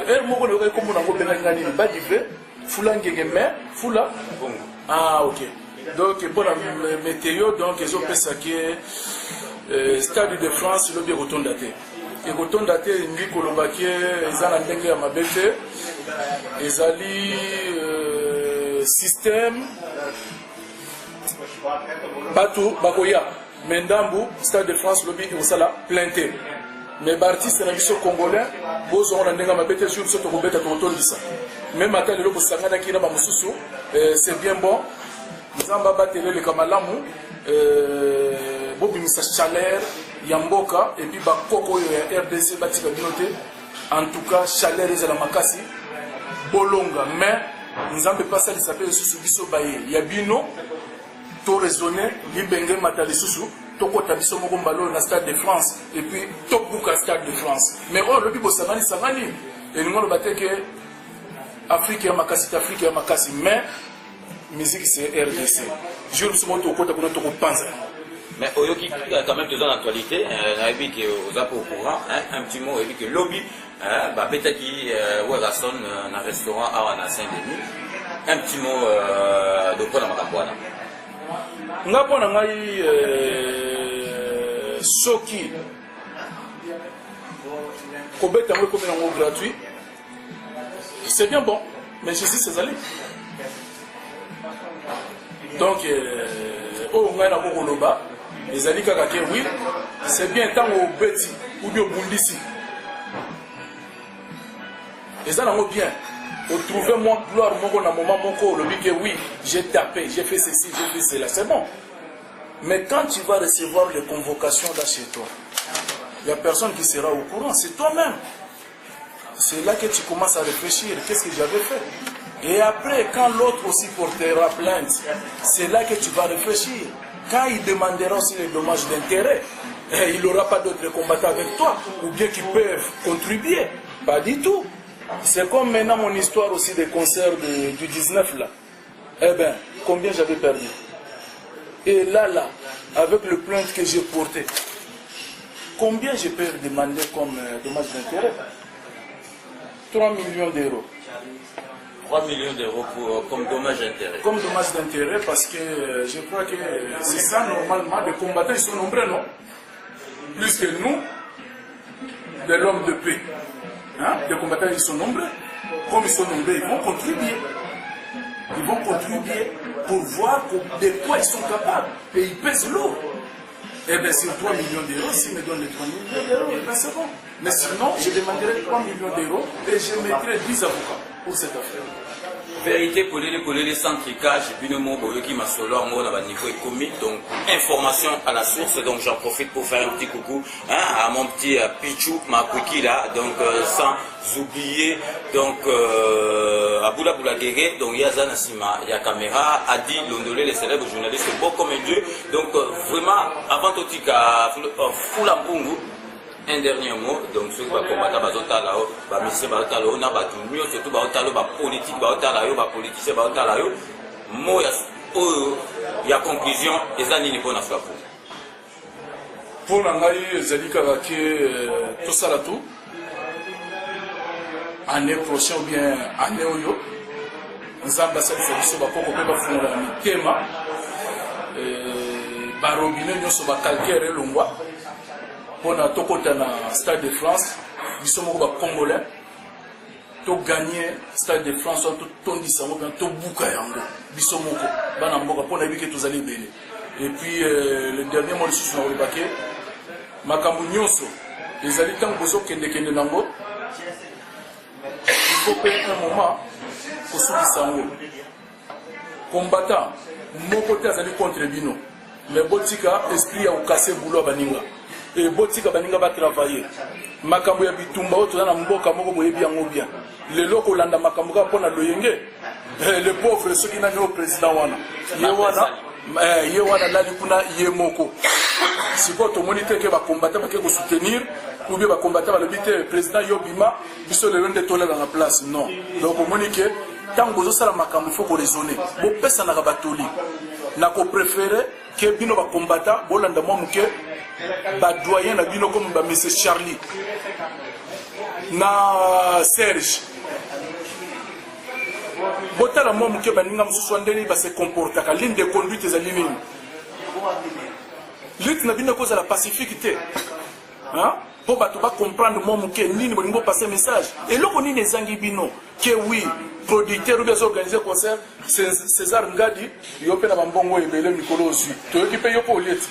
heure moko nayokaki kombo nango, obengaki nga nini, badive fula ngenge, mais fula. Ah ok, donc mpona météo, donc ezopesaki Stade de France lobi ekotonda te. Ekotonda te elingi koloba ke eza na ndenge ya mabe te, ezali système. Bato bakoya, mais ndambu. Stade de France lobi ekosala plein te. Mais baartiste na biso congolais, bozongo na ndenge ya mabe te. Jour biso tokobeta, tokotondisa. Même ata lelo bosanganaki na bamosusu, c'est bien bon. Nzambe abatela, eleka malamu. Bobimisa chaleur ya mboka et puis bakoko oyo ya RDC batika bino te. En tout cas chaleur ezala makasi, bolonga. Mais Nzambe mpe asalisa mpe lisusu biso baye ya bino to raisonne libenge mata lisusu, tokɔta biso moko mbala oyo na Stade de France et puis tobuka Stade de France. Mais oyo olobi bosangani sangani, elingi oloba te ke Afrique ya makasi te. Afrique ya makasi, mais musique c'est RDC. Jour biso moko tokɔta kuna, tokopanza yango. Mais oyoki quand même toza na actualité, nayebi ke oza mpe au courant, hein, un petit mot. Oyebi ke lobi babetaki Werason na restaurant awa na Saint-Denis. Un petit mot de mpona makambo wana. Nga mpo na ngai, soki kobeta yango ekomi nango gratuit, c'est bien bon, mais justice ezali. Donc oyo ngai nako koloba ezali kaka ke oui, c'est bien. Ntango obeti ou bien obundisi, eza nango bien, otrouve mwa gloire moko na moment moko, olobi ke oui, j'ai tapé, j'ai fait ceci, j'ai fait cela, c'est bon. Mais quand tu vas recevoir les convocations là chez toi, il y a personne qui sera au courant, c'est toi-même. C'est là que tu commences à réfléchir. Qu'est-ce que j'avais fait? Et après, quand l'autre aussi portera plainte, c'est là que tu vas réfléchir. Quand il demandera aussi les dommages d'intérêt, eh, il n'aura pas d'autres combattants avec toi, ou bien qui peuvent contribuer. Pas du tout. C'est comme maintenant mon histoire aussi des concerts du 19 là. Eh bien, combien j'avais perdu? Et là, là, avec le plainte que j'ai porté, combien je peux demander comme dommage d'intérêt? 3 millions d'euros. 3 millions d'euros comme dommage d'intérêt. Comme dommage d'intérêt parce que je crois que c'est ça normalement. Les combattants, ils sont nombreux, non? Plus que nous, de l'homme de paix. Hein? Les combattants, ils sont nombreux. Comme ils sont nombreux, ils vont contribuer. Ils vont contribuer pour voir de quoi ils sont capables. Et ils pèsent lourd. Eh bien, sur 3 millions d'euros, s'ils me donnent les 3 millions d'euros, eh bien, c'est bon. Mais sinon, je demanderai 3 millions d'euros et je mettrai 10 avocats pour cette affaire. Vérité polele polele sans tricage, bino mo boyoki masolo yango na ba niveau ekomi, donc information à la source. Donc j'en profite pour faire un petit coucou, hein, à mon petit Pichou Makwiki là, donc sans oublier donc Aboula Boula Guéré, donc Yaza Nassima, ya caméra, Adi Londolé, les célèbres journalistes beau comme un dieu. Donc vraiment avant totika Fula Mpungu, un dernier mot. Donc ceux qui vont combattre bazotala yo, ba ministre bazotala yo, na bato nyonso surtout bazotala yo, ba politique bazotala yo, ba politicien bazotala yo, mot ya oyo ya conclusion eza nini mpona Fula Mpungu? Mpo na ngai ezali kaka ke tosala tout année prochaine ou bien année oyo Nzambe asalisa biso, bakoko mpe bafungola na mitema, barobinet nyonso bacalcaire elongwa mpona tokɔta na Stade de France. Biso moko bacongolais toganye Stade de France wana, totondisa yango mpe tobuka yango biso moko bana mboka, mpo nayebi ke tozali ebele. Et puis le dernier mot lisusu na koloba ke makambo nyonso ezali ntango bozokendekende nango, il faut mpe un moment kosukisa yango. Combattant moko te azali contre bino, mais botika esprit ya kokase bulo ya baninga e botika baninga batravaille. Makambo ya bitumba oyo toza na mboka moko, boyebi yango bien. Lelo kolanda makambo kaka mpo na loyenge, le pauvre soki nani oyo président wana, ye wana, ye wana alali kuna ye moko. Sikoyo tomoni te ke bacombattants bake kosoutenir ou bien bacombattants balobi te: "Président, yo bima, biso lelo nde tolala na place." Non. Donc omoni ke ntango bozosala makambo, il faut koraisonner, bopesanaka batoli. Na kopréférer ke bino bacombattants bolanda mwa moke badoyen na bino comme bamessieurs Charlie na Serge. Botala mwa moke baninga mosusu wa ndenge base comportaka, ligne de conduite ezali nini. Lutte na bino ekozala pacifique te mpo bato bacomprendre mwa moke nini bolingi bopase message. Eloko nini ezangi bino ke oui, producteur obi azoorganiser concert, César Ngadi, yo mpe na bambongo ebele mikolo ozwi, toyoki mpe yo mpo olie ti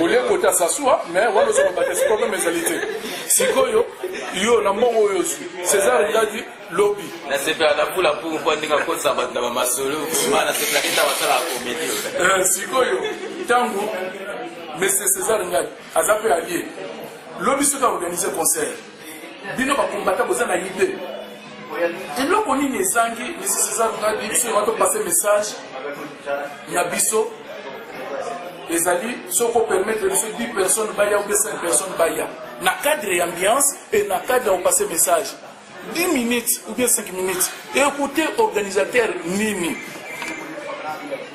olie kote asasua, mais wana ozoloba te, problème ezali te. Sikoyo yo na mbongo oyo ozwi, César Ngadi, lobi Nasepela na Fula Mpungu mpo ndenge akosa bato na bamasolo. Vraiment nasepelaki ntango asalaka comédie. Sikoyo ntango monsieur César Ngadi aza mpe alie, lobi soki aorganiser concert, bino bacombattants boza na idée eloko nini ezangi monsieur César Ngadi? Biso yonga topase message na biso ezali soki opermettre biso 10 personnes baya ou bien 5 personnes baya na cadre ya ambiance et na cadre ya kopase message 10 minutes ou bien 5 minutes. Écoutez, organisateur nini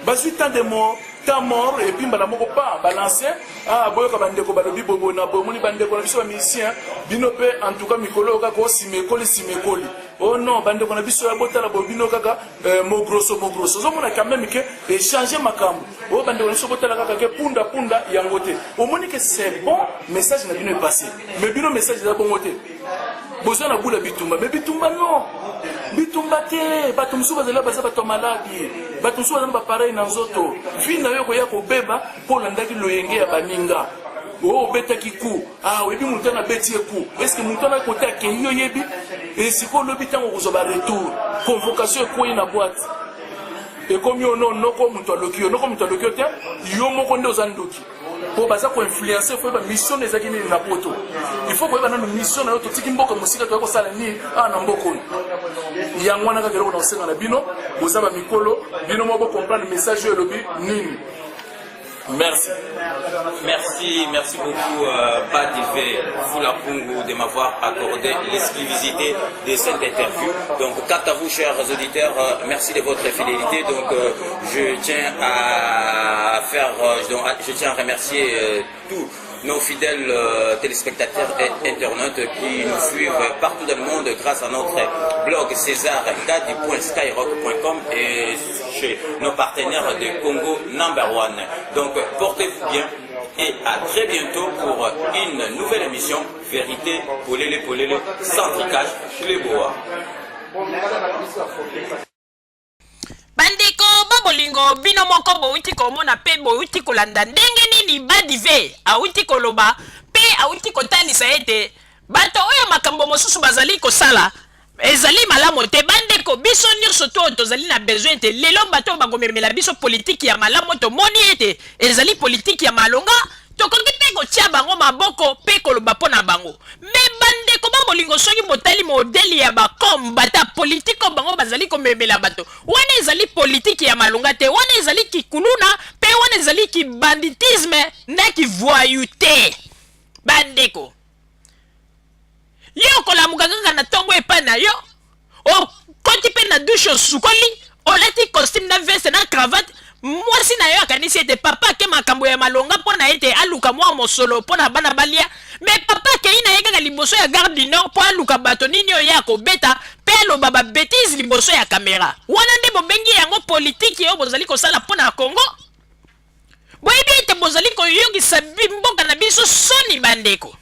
bazwi temps de mort, temps mort, et puis mbala moko pa balance: "Ah, boyoka bandeko balobi bobo na boye." Omoni bandeko na biso bamusicien, bino mpe en tout cas mikolo oyo kaka osima ekoli, nsima ekoli. Oh non, bandeko na biso ya botala boye, bino kaka mogroso mogroso. Ozomona quand même ke échange makambo oyo bandeko na biso botala kaka ke punda punda yango te. Omoni ke c'est bon, message na bino epasse, mais bino message eza bongo te. Boza na bula bitumba, mais bitumba non, bitumba te. Bato mosusu bazali, baza bato ya maladi, bato mosusu baza na bapareil na nzoto. Vi na yo koya kobeba mpo olandaki loyenge ya baninga oyo obetaki ku. Ah, oyebi motu wana abeti ye ku, est-ce motu wana kote akei? Oyebi esika olobi ntango okozwa baretour, convocation ekwei na boîte, ekomi oyo no noko moto aloki yo, noko moto aloki yo te, yo moko nde oza ndoki. Mpo baza ko influencer, faut yeba mission na ezalaki nini na poto. Il faut koyeba nanu mission na yo, totiki mboka mosika, toya kosala nini awa na mboka oyo. Yango wana kaka eloko na kosenga na bino, boza ba mikolo, bino moko bo comprendre message oyo elobi nini. Merci. Merci, merci beaucoup euh, Badive Fulapungu de m'avoir accordé l'exclusivité de cette interview. Donc, quant à vous, chers auditeurs, euh, merci de votre fidélité. Donc, euh, je tiens à faire, euh, donc, je tiens à remercier euh, tous nos fidèles euh, téléspectateurs et internautes qui nous suivent partout dans le monde grâce à notre blog césarkadi.skyrock.com et chez nos partenaires de Congo Number One. Donc, portez-vous bien et à très bientôt pour une nouvelle émission Vérité, Polele Polele, sans tricage, les bois. Bandeko ba bolingo, bino moko bowuti komona mpe bowuti kolanda ndenge nini Badive awuti koloba mpe awuti kotalisa ete bato oyo makambo mosusu bazali kosala ezali malamu te. Bandeko, biso nyonso to tozali na besoin ete lelo bato oyo bakomemela biso politiki ya malamu, tomoni ete ezali politiki ya malonga, tokoki mpe kotia bango maboko mpe koloba mpo na bango. Me bandeko ba bolingo, soki botali modele ya ba kombata politiki oyo bango bazali komemela bato, wana ezali politiki ya malonga te, wana ezali kikuluna mpe wana ezali kibanditisme na kivoyu te. Bandeko, yo okolamuka kaka na ntongo epai na yo, okoti mpe na dushe, osukoli, olati costume na veste na cravate, mwasi na yo akanisi ete papa ake makambo ya malonga mpo na ete aluka mwa mosolo mpo na bana balia, me papa akei na ye kaka liboso ya Gare du Nord mpo aluka bato nini oyo ye akobeta mpe aloba ba betise liboso ya kamera. Wana nde bobengi yango politiki oyo bozali kosala mpo na Congo? Boyebi ete bozali koyokisa mboka na biso soni, bandeko.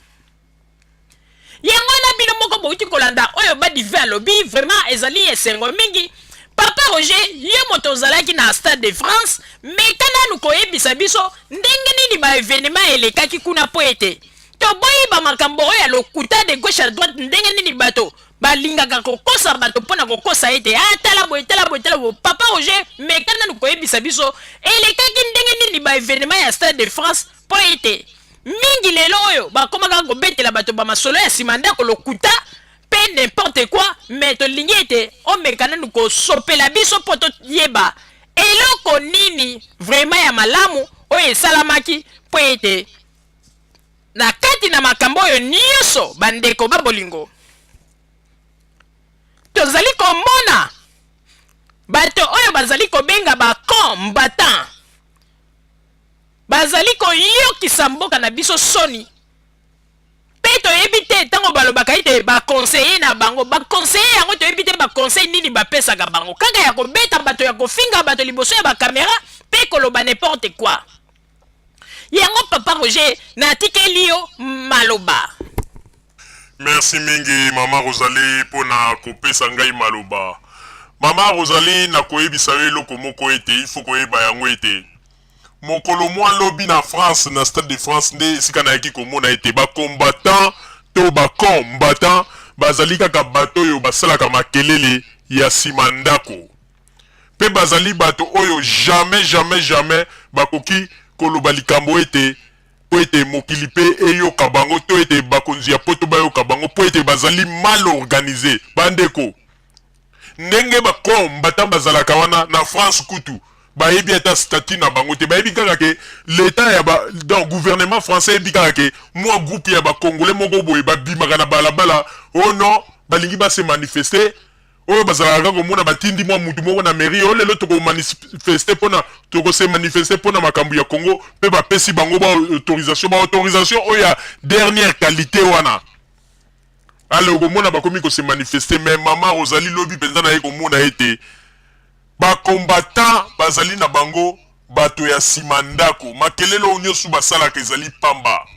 Yango wana bino moko bowuti kolanda oyo Badive alobi, vraiment ezali esengo mingi. Papa Roger, yo moto ozalaki na Stade de France, meka nanu koyebisa biso ndenge nini ba evenement elekaki kuna mpo ete toboyi ba makambo oyo ya lokuta de gauche à droite, ndenge nini bato balingaka kokosa bato mpo na kokosa ete ah, tala boye, tala boye, tala boye. Papa Roger, meka nanu koyebisa biso elekaki ndenge nini ba evenement ya Stade de France, mpo ete mingi lelo oyo bakomaka kobetela bato ba masolo ya nsima ndako, lokuta mpe n'importe quoi. Me tolingi ete omeka nanu kosopela biso mpo toyeba eloko nini vraiment ya malamu oyo esalamaki, mpo ete na kati na makambo oyo nyonso, bandeko ba bolingo, tozali komona bato oyo bazali kobenga ba combattant bazali koyokisa mboka na biso soni, mpe toyebi te ntango balobaka ete baconseiller na bango, baconseiller yango toyebi te baconseil nini bapesaka bango, kaka ya kobeta bato, ya kofinga bato liboso ya bakamera mpe koloba n'importe quoi. Yango Papa Roger, natikeli yo maloba. Merci mingi Mama Rosalie mpo na kopesa ngai maloba. Mama Rosalie, nakoyebisa yo eloko moko ete il faut koyeba yango ete mokolo mwa lobi na France, na Stade de France, nde esika nayaki komona ete ba combattants to ba combattants bazali kaka bato oyo basalaka makelele ya nsima ndako, mpe bazali bato oyo jamais, jamais, jamais bakoki koloba likambo ete mpo ete mokili mpe eyoka bango to ete bakonzi ya poto bayoka bango, mpo ete bazali mal organise. Bandeko, ndenge ba combattants bazalaka wana na France, kutu bayebi ata statut na bango te. Bayebi kaka ke l'État ya ba, donc gouvernement français yebi kaka ke mwa groupe ya ba Congolais moko boye babimaka na balabala, oh non, balingi ba se manifester, oyo bazalaka kaka komona batindi mwa mutu moko na mairie, oyo lelo tokomanifeste mpona tokose manifeste mpona makambo ya Congo, mpe bapesi bango ba autorisation, ba autorisation oyo ya dernière qualité wana. Ale okomona bakomi kose manifeste. Mais Mama Rosalie, lobi mpenza naye komona ete bacombattant bazali na bango bato ya nsima ndako, makelele oyo nyonso basalaka ezali pamba.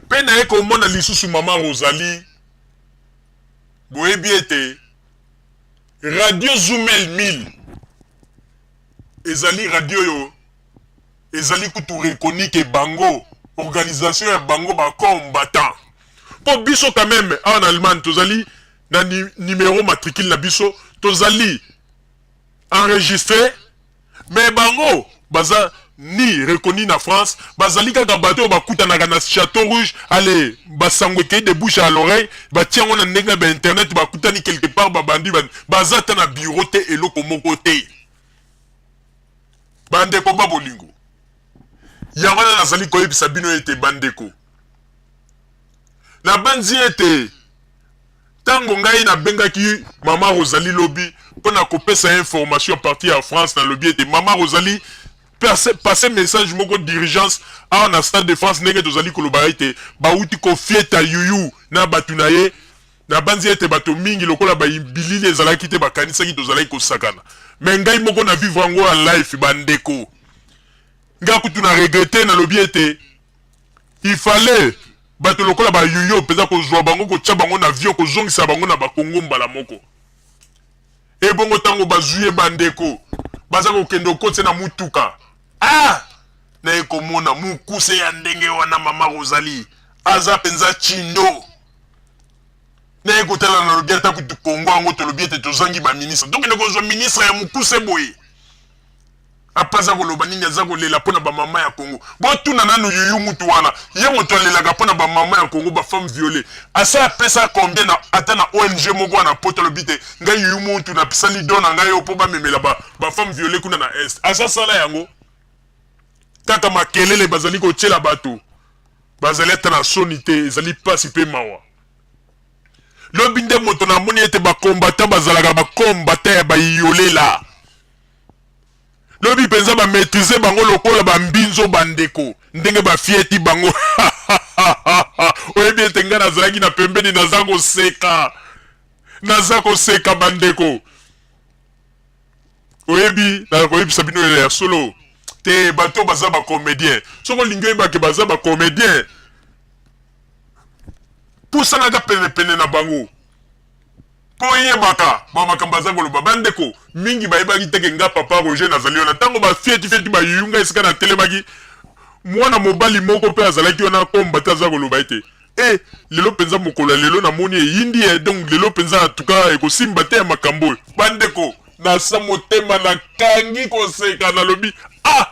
Mpe naye komona lisusu, Mama Rosalie, boyebi ete Radio Zumel 1000 ezali radio oyo ezali kutu reconnu ke bango organisation ya bango bacombattant, mpo biso quand même awa na Allemagne tozali na numéro matricule na biso, tozali enregistré, mais bango baza ni reconnu na France. Bazali kaka bato oyo bakutanaka na Chateau Rouge. Ale basango ekei de bouche à l'oreille, batia yango na ndenge ya bainternet, bakutani quelque part, babandi, baza ata na bureau te, eloko moko te. Bandeko ba bolingo, yango wana nazali koyebisa bino ete bandeko, nabanzi ete ntango ngai nabengaki Mama Rosalie lobi mpo na kopesa information à partir ya France, nalobi ete Mama Rosalie passe message moko d'urgence awa na Stade de France, ndenge tozali koloba ete bauti kofieta Yuyu na bato na ye. Nabanzi ete bato mingi, lokola bilili ezalaki te, bakanisaki tozalaki kosakana. Me ngai moko na vivre yango ya live, bandeko. Ngai kutu na regretter, nalobi ete il fallait bato lokola bayuyo mpenza kozwa bango, kotia bango na avion, kozongisa bango na Bakongo mbala moko. Ebongo ntango bazwi ye, bandeko, baza kokende okotisa na mutuka, ah, naye komona mokuse ya ndenge wana. Mama Rosalie aza mpenza chindo. Naye kotala, nalobi ata kutu Kongo yango tolobi ete tozangi baministre, tokende kozwa ministre ya mokuse boye. Apa aza koloba nini? Aza kolela mpo na bamama ya Kongo. Botuna nanu Yuyu mutu wana, ye moto alelaka mpo na bamama ya Kongo, bafemme violée. Asa apesa combien na ata na ONG moko wana poto? Alobi te ngai Yuyu mutu napesali don na ngai oyo mpo bamemela bafemme violée kuna na Est. Aza sala yango kaka makelele bazali kotiela bato, bazali ata na soni te. Ezali mpasi mpe mawa. Lobi nde moto namoni ete bakombata bazalaka bakombata ya bayolela. Lobi mpenza bamaîtrise bango lokola bambinzo. Bandeko, ndenge bafieti bango, oyebi ete ngai nazalaki na pembeni, naza koseka, naza koseka. Bandeko, oyebi, nakoyebisa bino ya solo te, bato baza bacomédien. Soki olingi oyebake baza bacomédien, pusanaka penepene na bango mpo oyebaka bamakambo aza koloba. Bandeko mingi bayebaki teke nga papa Roger nazali wana. Ntango bafieti fieti bayunga esika natelemaki, mwana mobali moko mpe azalaki wana, komba te, aza koloba ete e lelo mpenza, mokolo ya lelo namoni eyindi ye. Donc lelo mpenza atuka ekosimba te ya makambo oyo. Bandeko, nasa motema nakangi koseka, nalobi: ah,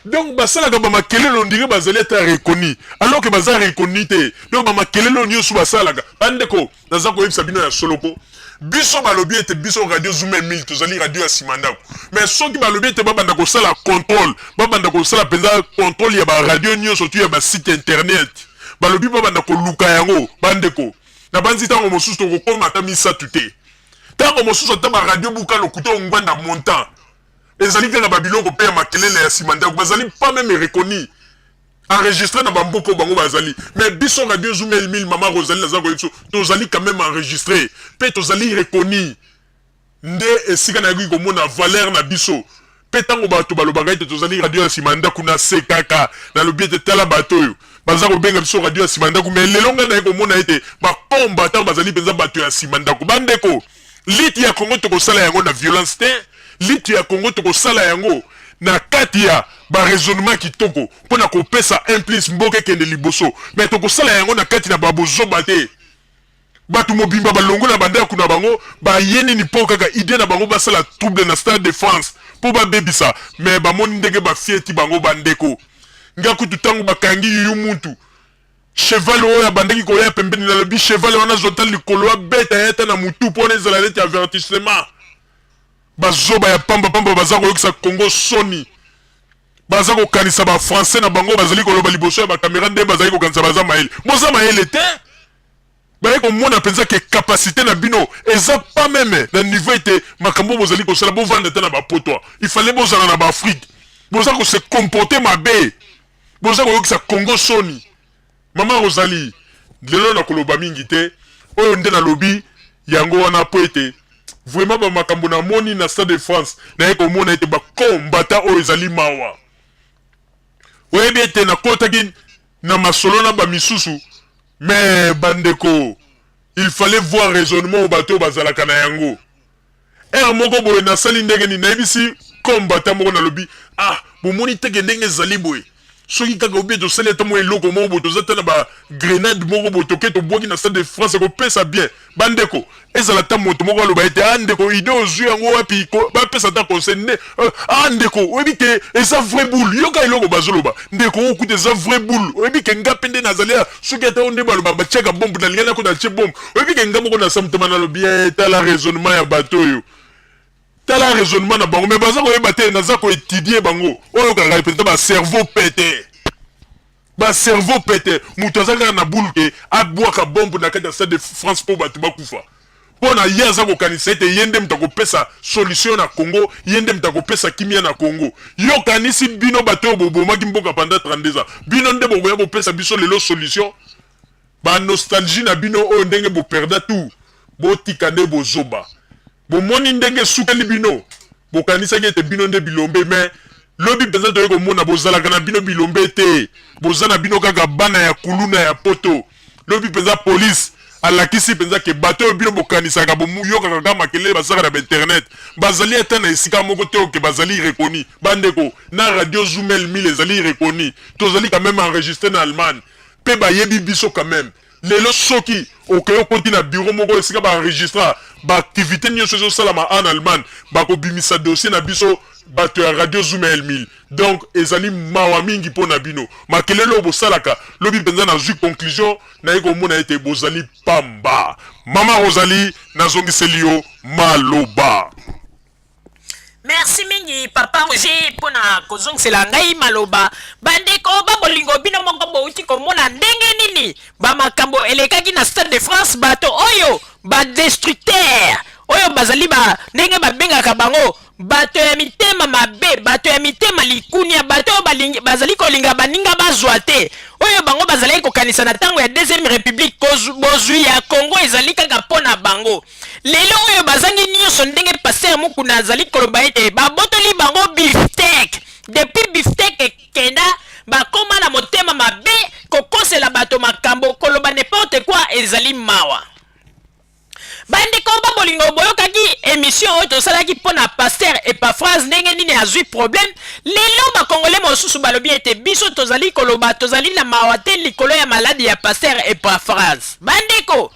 donc basalaka bamakelele ondire bazali ata reconnu, alors que baza reconnu te. Donc bamakelele oyo nyonso basalaka, bandeko, naza koyebisa bino ya solo, mpo biso balobi ete biso Radio Zoom 1000 tozali radio ya nsima ndako. Mais soki balobi ete babanda kosala contrôle, babanda kosala mpenza contrôle ya baradio nyonso tu ya basite internet, balobi babanda koluka yango, bandeko, nabanzi ntango mosusu tokokoma ata misato te. Ntango mosusu ata baradio buka lokuta ongwanda montant ezali kaka babiloko mpe ya makelele ya nsima ndako, bazali pas même reconnu, enregistré na bamboka oyo bango bazali. Mais biso Radio Zoom 1000, mama Rosalie, naza koyebi biso tozali quand même enregistré mpe tozali reconnu. Nde esika nayoki komona valeur na biso. Mpe ntango bato balobaka ete tozali radio ya nsima ndako, nasekaka, nalobi ete tala bato oyo baza kobenga biso radio ya nsima ndako. Mais lelo ngai naye komona ete bacombattant bazali mpenza bato ya nsima ndako. Bandeko, lutte ya Kongo tokosala yango na violence te. Lutte ya Kongo tokosala yango na kati ya baraisonnement kitoko mpo na kopesa un plus, mboka ekende liboso. Mais tokosala yango na kati na babozoba te. Bato mobimba balongo na bandako na bango, baye nini? Mpo kaka idée na bango basala trouble na Stade de France mpo babebisa. Mais bamoni ndenge bafieti bango. Bandeko, nga kutu ntango bakangi Yuyu mutu, cheval oyo abandaki koya pembeni, nalobi cheval wana azwa ta likolo, abeta ye ata na mutu mpo wana ezala neti avertissement. Bazoba ya pambapamba baza koyokisa Kongo soni. Baza kokanisa bafrançais na bango bazali koloba liboso ya bakamera nde bazali kokanisa baza mayele. Boza mayele te. Baye komona mpenza ke capacité na bino eza pas même na niveau ete makambo bozali kosala. Bovanda te na bapotwa, il fallait bozala na baafrike. Boza kose comporter mabe, boza koyokisa Congo soni. Mama Rosalie, lelo nakoloba mingi te. Oyo nde nalobi yango wana mpo ete vraiment bamakambo namoni na Stade de France, naye komona ete bakombata oyo ezali mawa. Oyebi ete nakotaki na masolo na bamisusu, mais bandeko, il fallait voir raisonnement oyo bato oyo bazalaka na yango. Ere moko boye nasali ndenge nini, nayebisi kombata moko, nalobi: ah, bomoni teke ndenge ezali boye. Soki kaka obie tosali ata mwa eloko moko boye, toza ata na ba grenade moko boye, toke tobwaki na Stade de France, ekopesa bien. Bandeko, ezala ata moto moko aloba ete ah ndeko, idee ozwi yango wapi? Bapesa ata conseil nde ah ndeko, oyebi ke eza vrai boule. Yoka eloko bazoloba, ndeko oyo kutu eza vrai boule. Oyebi ke nga pe nde nazali awa, soki ata oyo nde balobaka batiaka bombe, nalinga nakota natie bombe. Oyebi ke nga moko na motema nalobi eh, tala raisonnement ya bato oyo. Tala raisonnement na bango, mais baza koyeba te naza ko etudier bango. Oyo kaka penza ba cerveau pete. Ba cerveau pete. Moto aza kaka na boule ke abwaka bombe na kati ya Stade de France po bato bakufa. Mpo na ye aza kokanisa ete ye nde moto akopesa solution na Congo, ye nde moto akopesa kimia na Congo. Yo okanisi bino bato oyo bobomaki mboka pendant 32 ans, bino nde bokoya kopesa biso lelo solution? Ba nostalgie na bino oyo ndenge bo perda tout, botika nde bozoba. Bomoni ndenge esukeli bino? Bokanisaki ete bino nde bilombe mais lobi penza toye komona bozalaka na bino bilombe te, boza na bino kaka bana ya kuluna ya poto. Lobi penza police alakisi penza ke bato oyo bino bokanisaka boyokaka kaka makelele basalaka na ba internet bazali ata na esika moko te oyo ke bazali reconnu. Bandeko na radio Zumel 1000 ezali reconnu, tozali quand meme enregistre na Allemagne pe bayebi biso quand meme. Lelo soki okeyi okoti na bureau moko esika ba enregistra ba activites nionso ezo salama en Allemagne, bako bimisa dossier na biso bato ya radio Zoom El 1000. Donc ezali mawa mingi po na bino. Makelele oyo bosalaka, lobi penza nazui conclusion, naye komona ete bozali pamba. Mama Rosalie, nazongiseli yo maloba. Merci mingi papa Roger pona kozongisela ngai maloba. Bandeko ba bolingo, bino moko bowuti komona ndenge nini ba makambo elekaki na Stade de France. Bato oyo ba destructeurs oyo bazali ba ndenge babengaka bango bato ya mitema mabe, bato ya mitema likunia, bato oyo balingi, bazali kolinga baninga bazwa te, oyo bango bazalaki kokanisa na ntango ya Deuxième République bozwi ya Congo ezali kaka mpo na bango. Lelo oyo bazangi nionso ndenge pasteur Mukuna azali koloba ete babotoli bango bifteck depuis bifteck ekenda bakoma na motema mabe kokosela bato makambo koloba n'importe quoi ezali mawa. Bandeko ba bolingo boyokaki emission oyo tosalaki mpo na pasteur Epaphrase ndenge nini azui problème. Lelo ba congolais mosusu balobi ete biso tozali koloba tozali na mawa te likolo ya maladi ya pasteur Epaphrase. Bandeko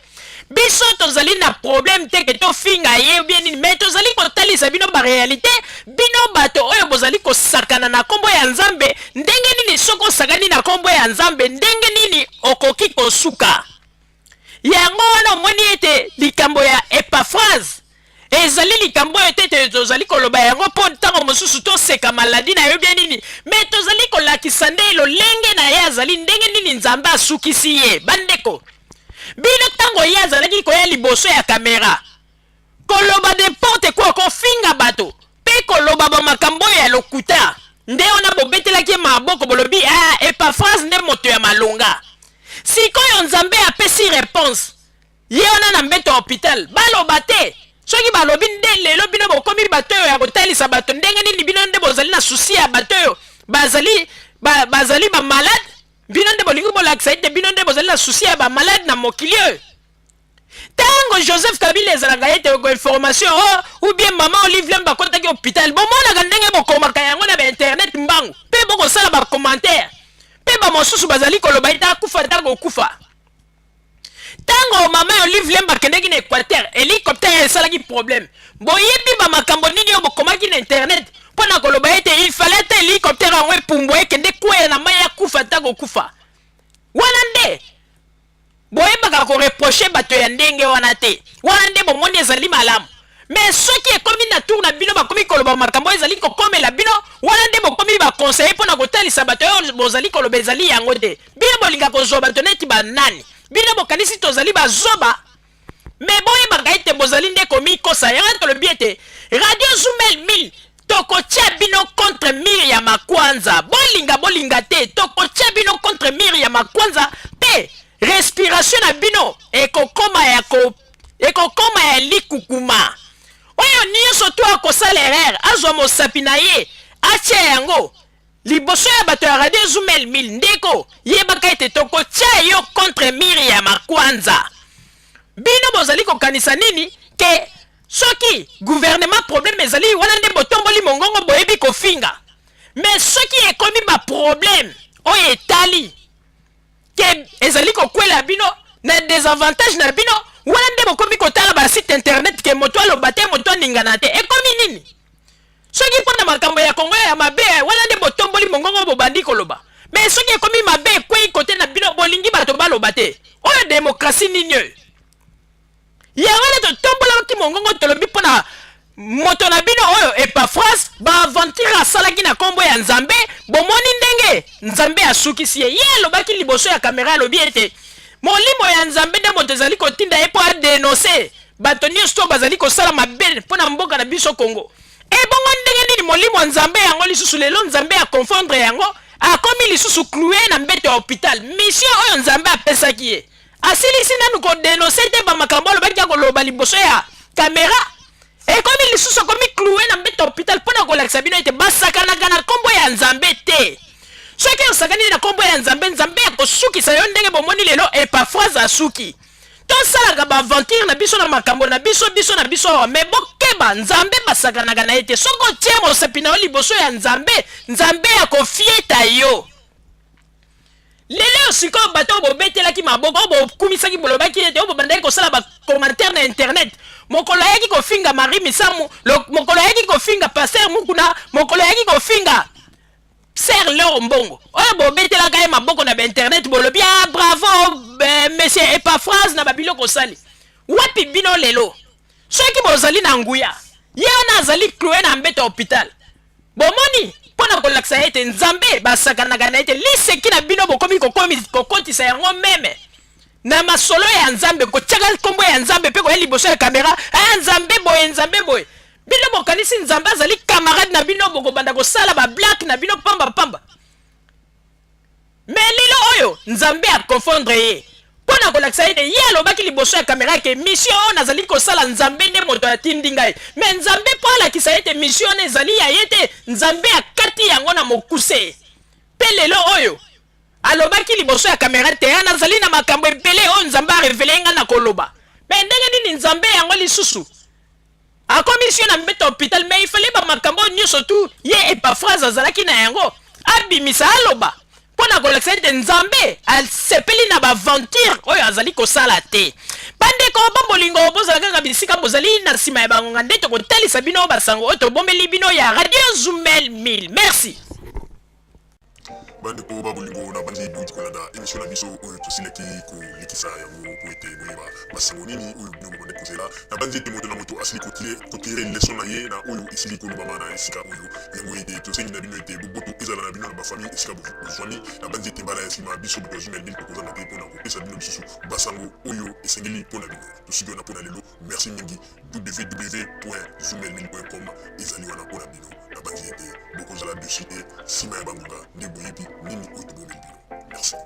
Biso tozali na problème te ke tofinga ye ou bien nini, mais tozali kotalisa bino ba realite. Bino bato oyo bozali kosakana na kombo ya Nzambe, ndenge nini soki osakani na kombo ya Nzambe ndenge nini okoki kosuka? Yango wana omoni ete likambo ya Epaphrase ezali likambo oyo te ete tozali koloba yango mpo ntango mosusu toseka maladi na ye bien nini, me tozali kolakisa nde lolenge na ye azali, ndenge nini Nzambe asukisi ye. Bandeko, bino ntango ye azalaki koya liboso ya kamera koloba n'importe quoi, kofinga bato mpe koloba bamakambo oyo ya lokuta, nde wana bobetelaki ye maboko, bolobi ah, Epaphrase nde moto ya malonga. Sikoyo Nzambe apesi reponse. Ye wana na mbeto ya hopital baloba te soki balobi nde lelo bino bokomi bato oyo ya kotalisa bato ndenge nini bino nde bozali na susi ya bato oyo bazali ba, bazali ba malade bino nde bolingi bolakisa ete bino nde bozali na susi ya ba malade na mokili oyo ntango Joseph Kabila ezalaka ete information oh, ou bien mama Olive Lembe akotaki hopital bomonaka ndenge bokomaka yango na ba internet mbangu mpe bokosala ba commentaire mpe bamosusu bazali koloba ete akufa ata kokufa. Tango mama ya Olive Lembe akendeki na Equateur, helicoptère esalaki problème. Boyebi ba makambo nini oyo bokomaki na internet mpo na koloba ete il fallait ata helicoptère yango epumbwa ekende kweya na mai akufa ata kokufa. Wana nde boyebaka ko reprocher bato ya ndenge wana te. Wana nde bomoni ezali malamu. Mais soki ekomi na tour na bino bakomi koloba makambo oyo ezali kokomela bino, wana nde bokomi ba conseiller mpo na kotalisa bato oyo bozali koloba ezali yango te. Bino bolinga kozwa bato neti ba nani? Bino bokanisi tozali bazoba? Mais boyebaka ete bozali nde komikosa. Yango tolobi ete Radio Zumel 1000 tokotia bino contre mur ya makwanza. Bolinga bolinga te, tokotia bino contre mur ya makwanza mpe respiration na bino ekokoma ya ko ekokoma ya likukuma. Oyo nyonso to akosala erreur azwa mosapi na ye atia yango liboso ya bato ya radio Zumel 1000. Ndeko, yebaka ete tokotia yo contre mur ya makwanza. Bino bozali kokanisa nini ke soki gouvernement problème ezali wana nde botomboli mongongo boyebi kofinga, mais soki ekomi ba problème oyo etali ke ezali kokwela bino na desavantage na bino, wana nde bokomi kotala ba site internet ke moto aloba te, moto aningana te. Ekomi nini? Soki mpo na makambo ya Kongo ya mabe, wana nde botomboli mongongo, bobandi koloba. Mais soki ekomi mabe ekwei kote na bino, bolingi bato baloba te. Oyo demokrasi nini oyo? Yango nde totombolaki mongongo, tolobi mpo na moto na bino oyo Epafras, baaventure asalaki na nkombo ya Nzambe. Bomoni ndenge Nzambe asukisi ye. Ye alobaki liboso ya kamera, alobi ete molimo ya Nzambe nde moto ezali kotinda ye mpo adenonse bato nyonso oyo bazali kosala mabe mpo na mboka na biso Kongo. Ebongo ndenge nini molimo ya Nzambe yango lisusu lelo Nzambe akonfondre yango, akomi lisusu cloue na mbeto ya hopital? Mission oyo Nzambe apesaki ye, asilisi nanu ko denoncer te ba makambo alobaki akoloba liboso ya kamera, ekomi lisusu akomi cloue na mbeto ya hopital, mpo na kolakisa bino ete basakanaka na nkombo ya Nzambe te. Soki osakani na nkombo ya Nzambe, Nzambe akosukisa yo ndenge bomoni lelo Epafrase asuki. Tosalaka baaventure na biso na makambo na biso biso na biso awa, me bokeba, Nzambe basakanaka na ye te. Soki otie mosapi na yo liboso ya Nzambe, Nzambe akofieta yo. Lelo oyo sikoyo bato oyo bobetelaki maboko, oyo bokumisaki, bolobaki ete oyo bobandaki kosala bacommentaire na internet, mokolo ayaki kofinga Marie Misamu, mokolo ayaki kofinga Pasteur Mukuna, mokolo ayaki kofinga Sœur Loro Mbongo, oyo bobetelaka ye maboko na bainternet, bolobi ah bravo eh, monsieur Epaphrase na babiloko osali. Wapi bino lelo? Soki bozali na nguya, ye wana azali cloue na mbeto ya hopital. Bomoni, mpo na kolakisa ete Nzambe basakanaka na ye te. Liseki na bino bokomi kokomi kokotisa yango meme na masolo ya Nzambe, kotiaka nkombo ya Nzambe mpe koya liboso ya kamera, ah Nzambe boye, Nzambe boye. Bino bokanisi Nzambe azali camarade na bino, bokobanda kosala ba blague na bino pamba pamba. Mais lelo oyo Nzambe a confondre ye mpo na kolakisa ete ye alobaki liboso ya kamera ke mission oyo nazali kosala Nzambe nde moto atindi ngai. Mais Nzambe mpo alakisa ete mission wana ezali ya ye te, Nzambe akati yango na mokuse. Mpe lelo oyo alobaki liboso ya kamera te, nazali na makambo ebele oyo Nzambe arevele ngai na koloba. Mais ndenge nini Nzambe yango lisusu akomisi yo na mbeto ya hopital? Mais il fallait ba makambo oyo nyonso tu ye Epaphrase azalaki na yango abimisa, aloba mpo na kolakisa ete Nzambe asepeli na baaventure oyo azali kosala te. Bandeko ba bolingo, bozala kaka bisika bozali na nsima ya bangonga nde tokotalisa bino basango oyo tobombeli bino ya Radio Zumel 1000. Merci. Bandeko ba bolingo, na bandi bouti kolanda émission na biso oyo tosilaki kolekisa yango po ete boyeba basango nini oyo bino bobandaki kozela. Na bandi ete moto na moto asili kotire leson na ye na oyo esili kolobama na esika oyo. Yango ete tosengi na bino ete boboto ezala na bino na bafamille esika bozwami. Na bandi ete mbala ya nsima biso bato ya Zumel 1000 tokozanga te mpona kopesa bino lisusu basango oyo esengeli mpo na bino. Tosuki wana mpo na lelo. Merci mingi. www.zumel1000.com ezali wana mpo na bino. Nabanzi ete bokozala dessus te nsima ya bangonga nde boyebi nini oyo tobombeli bino. Merci.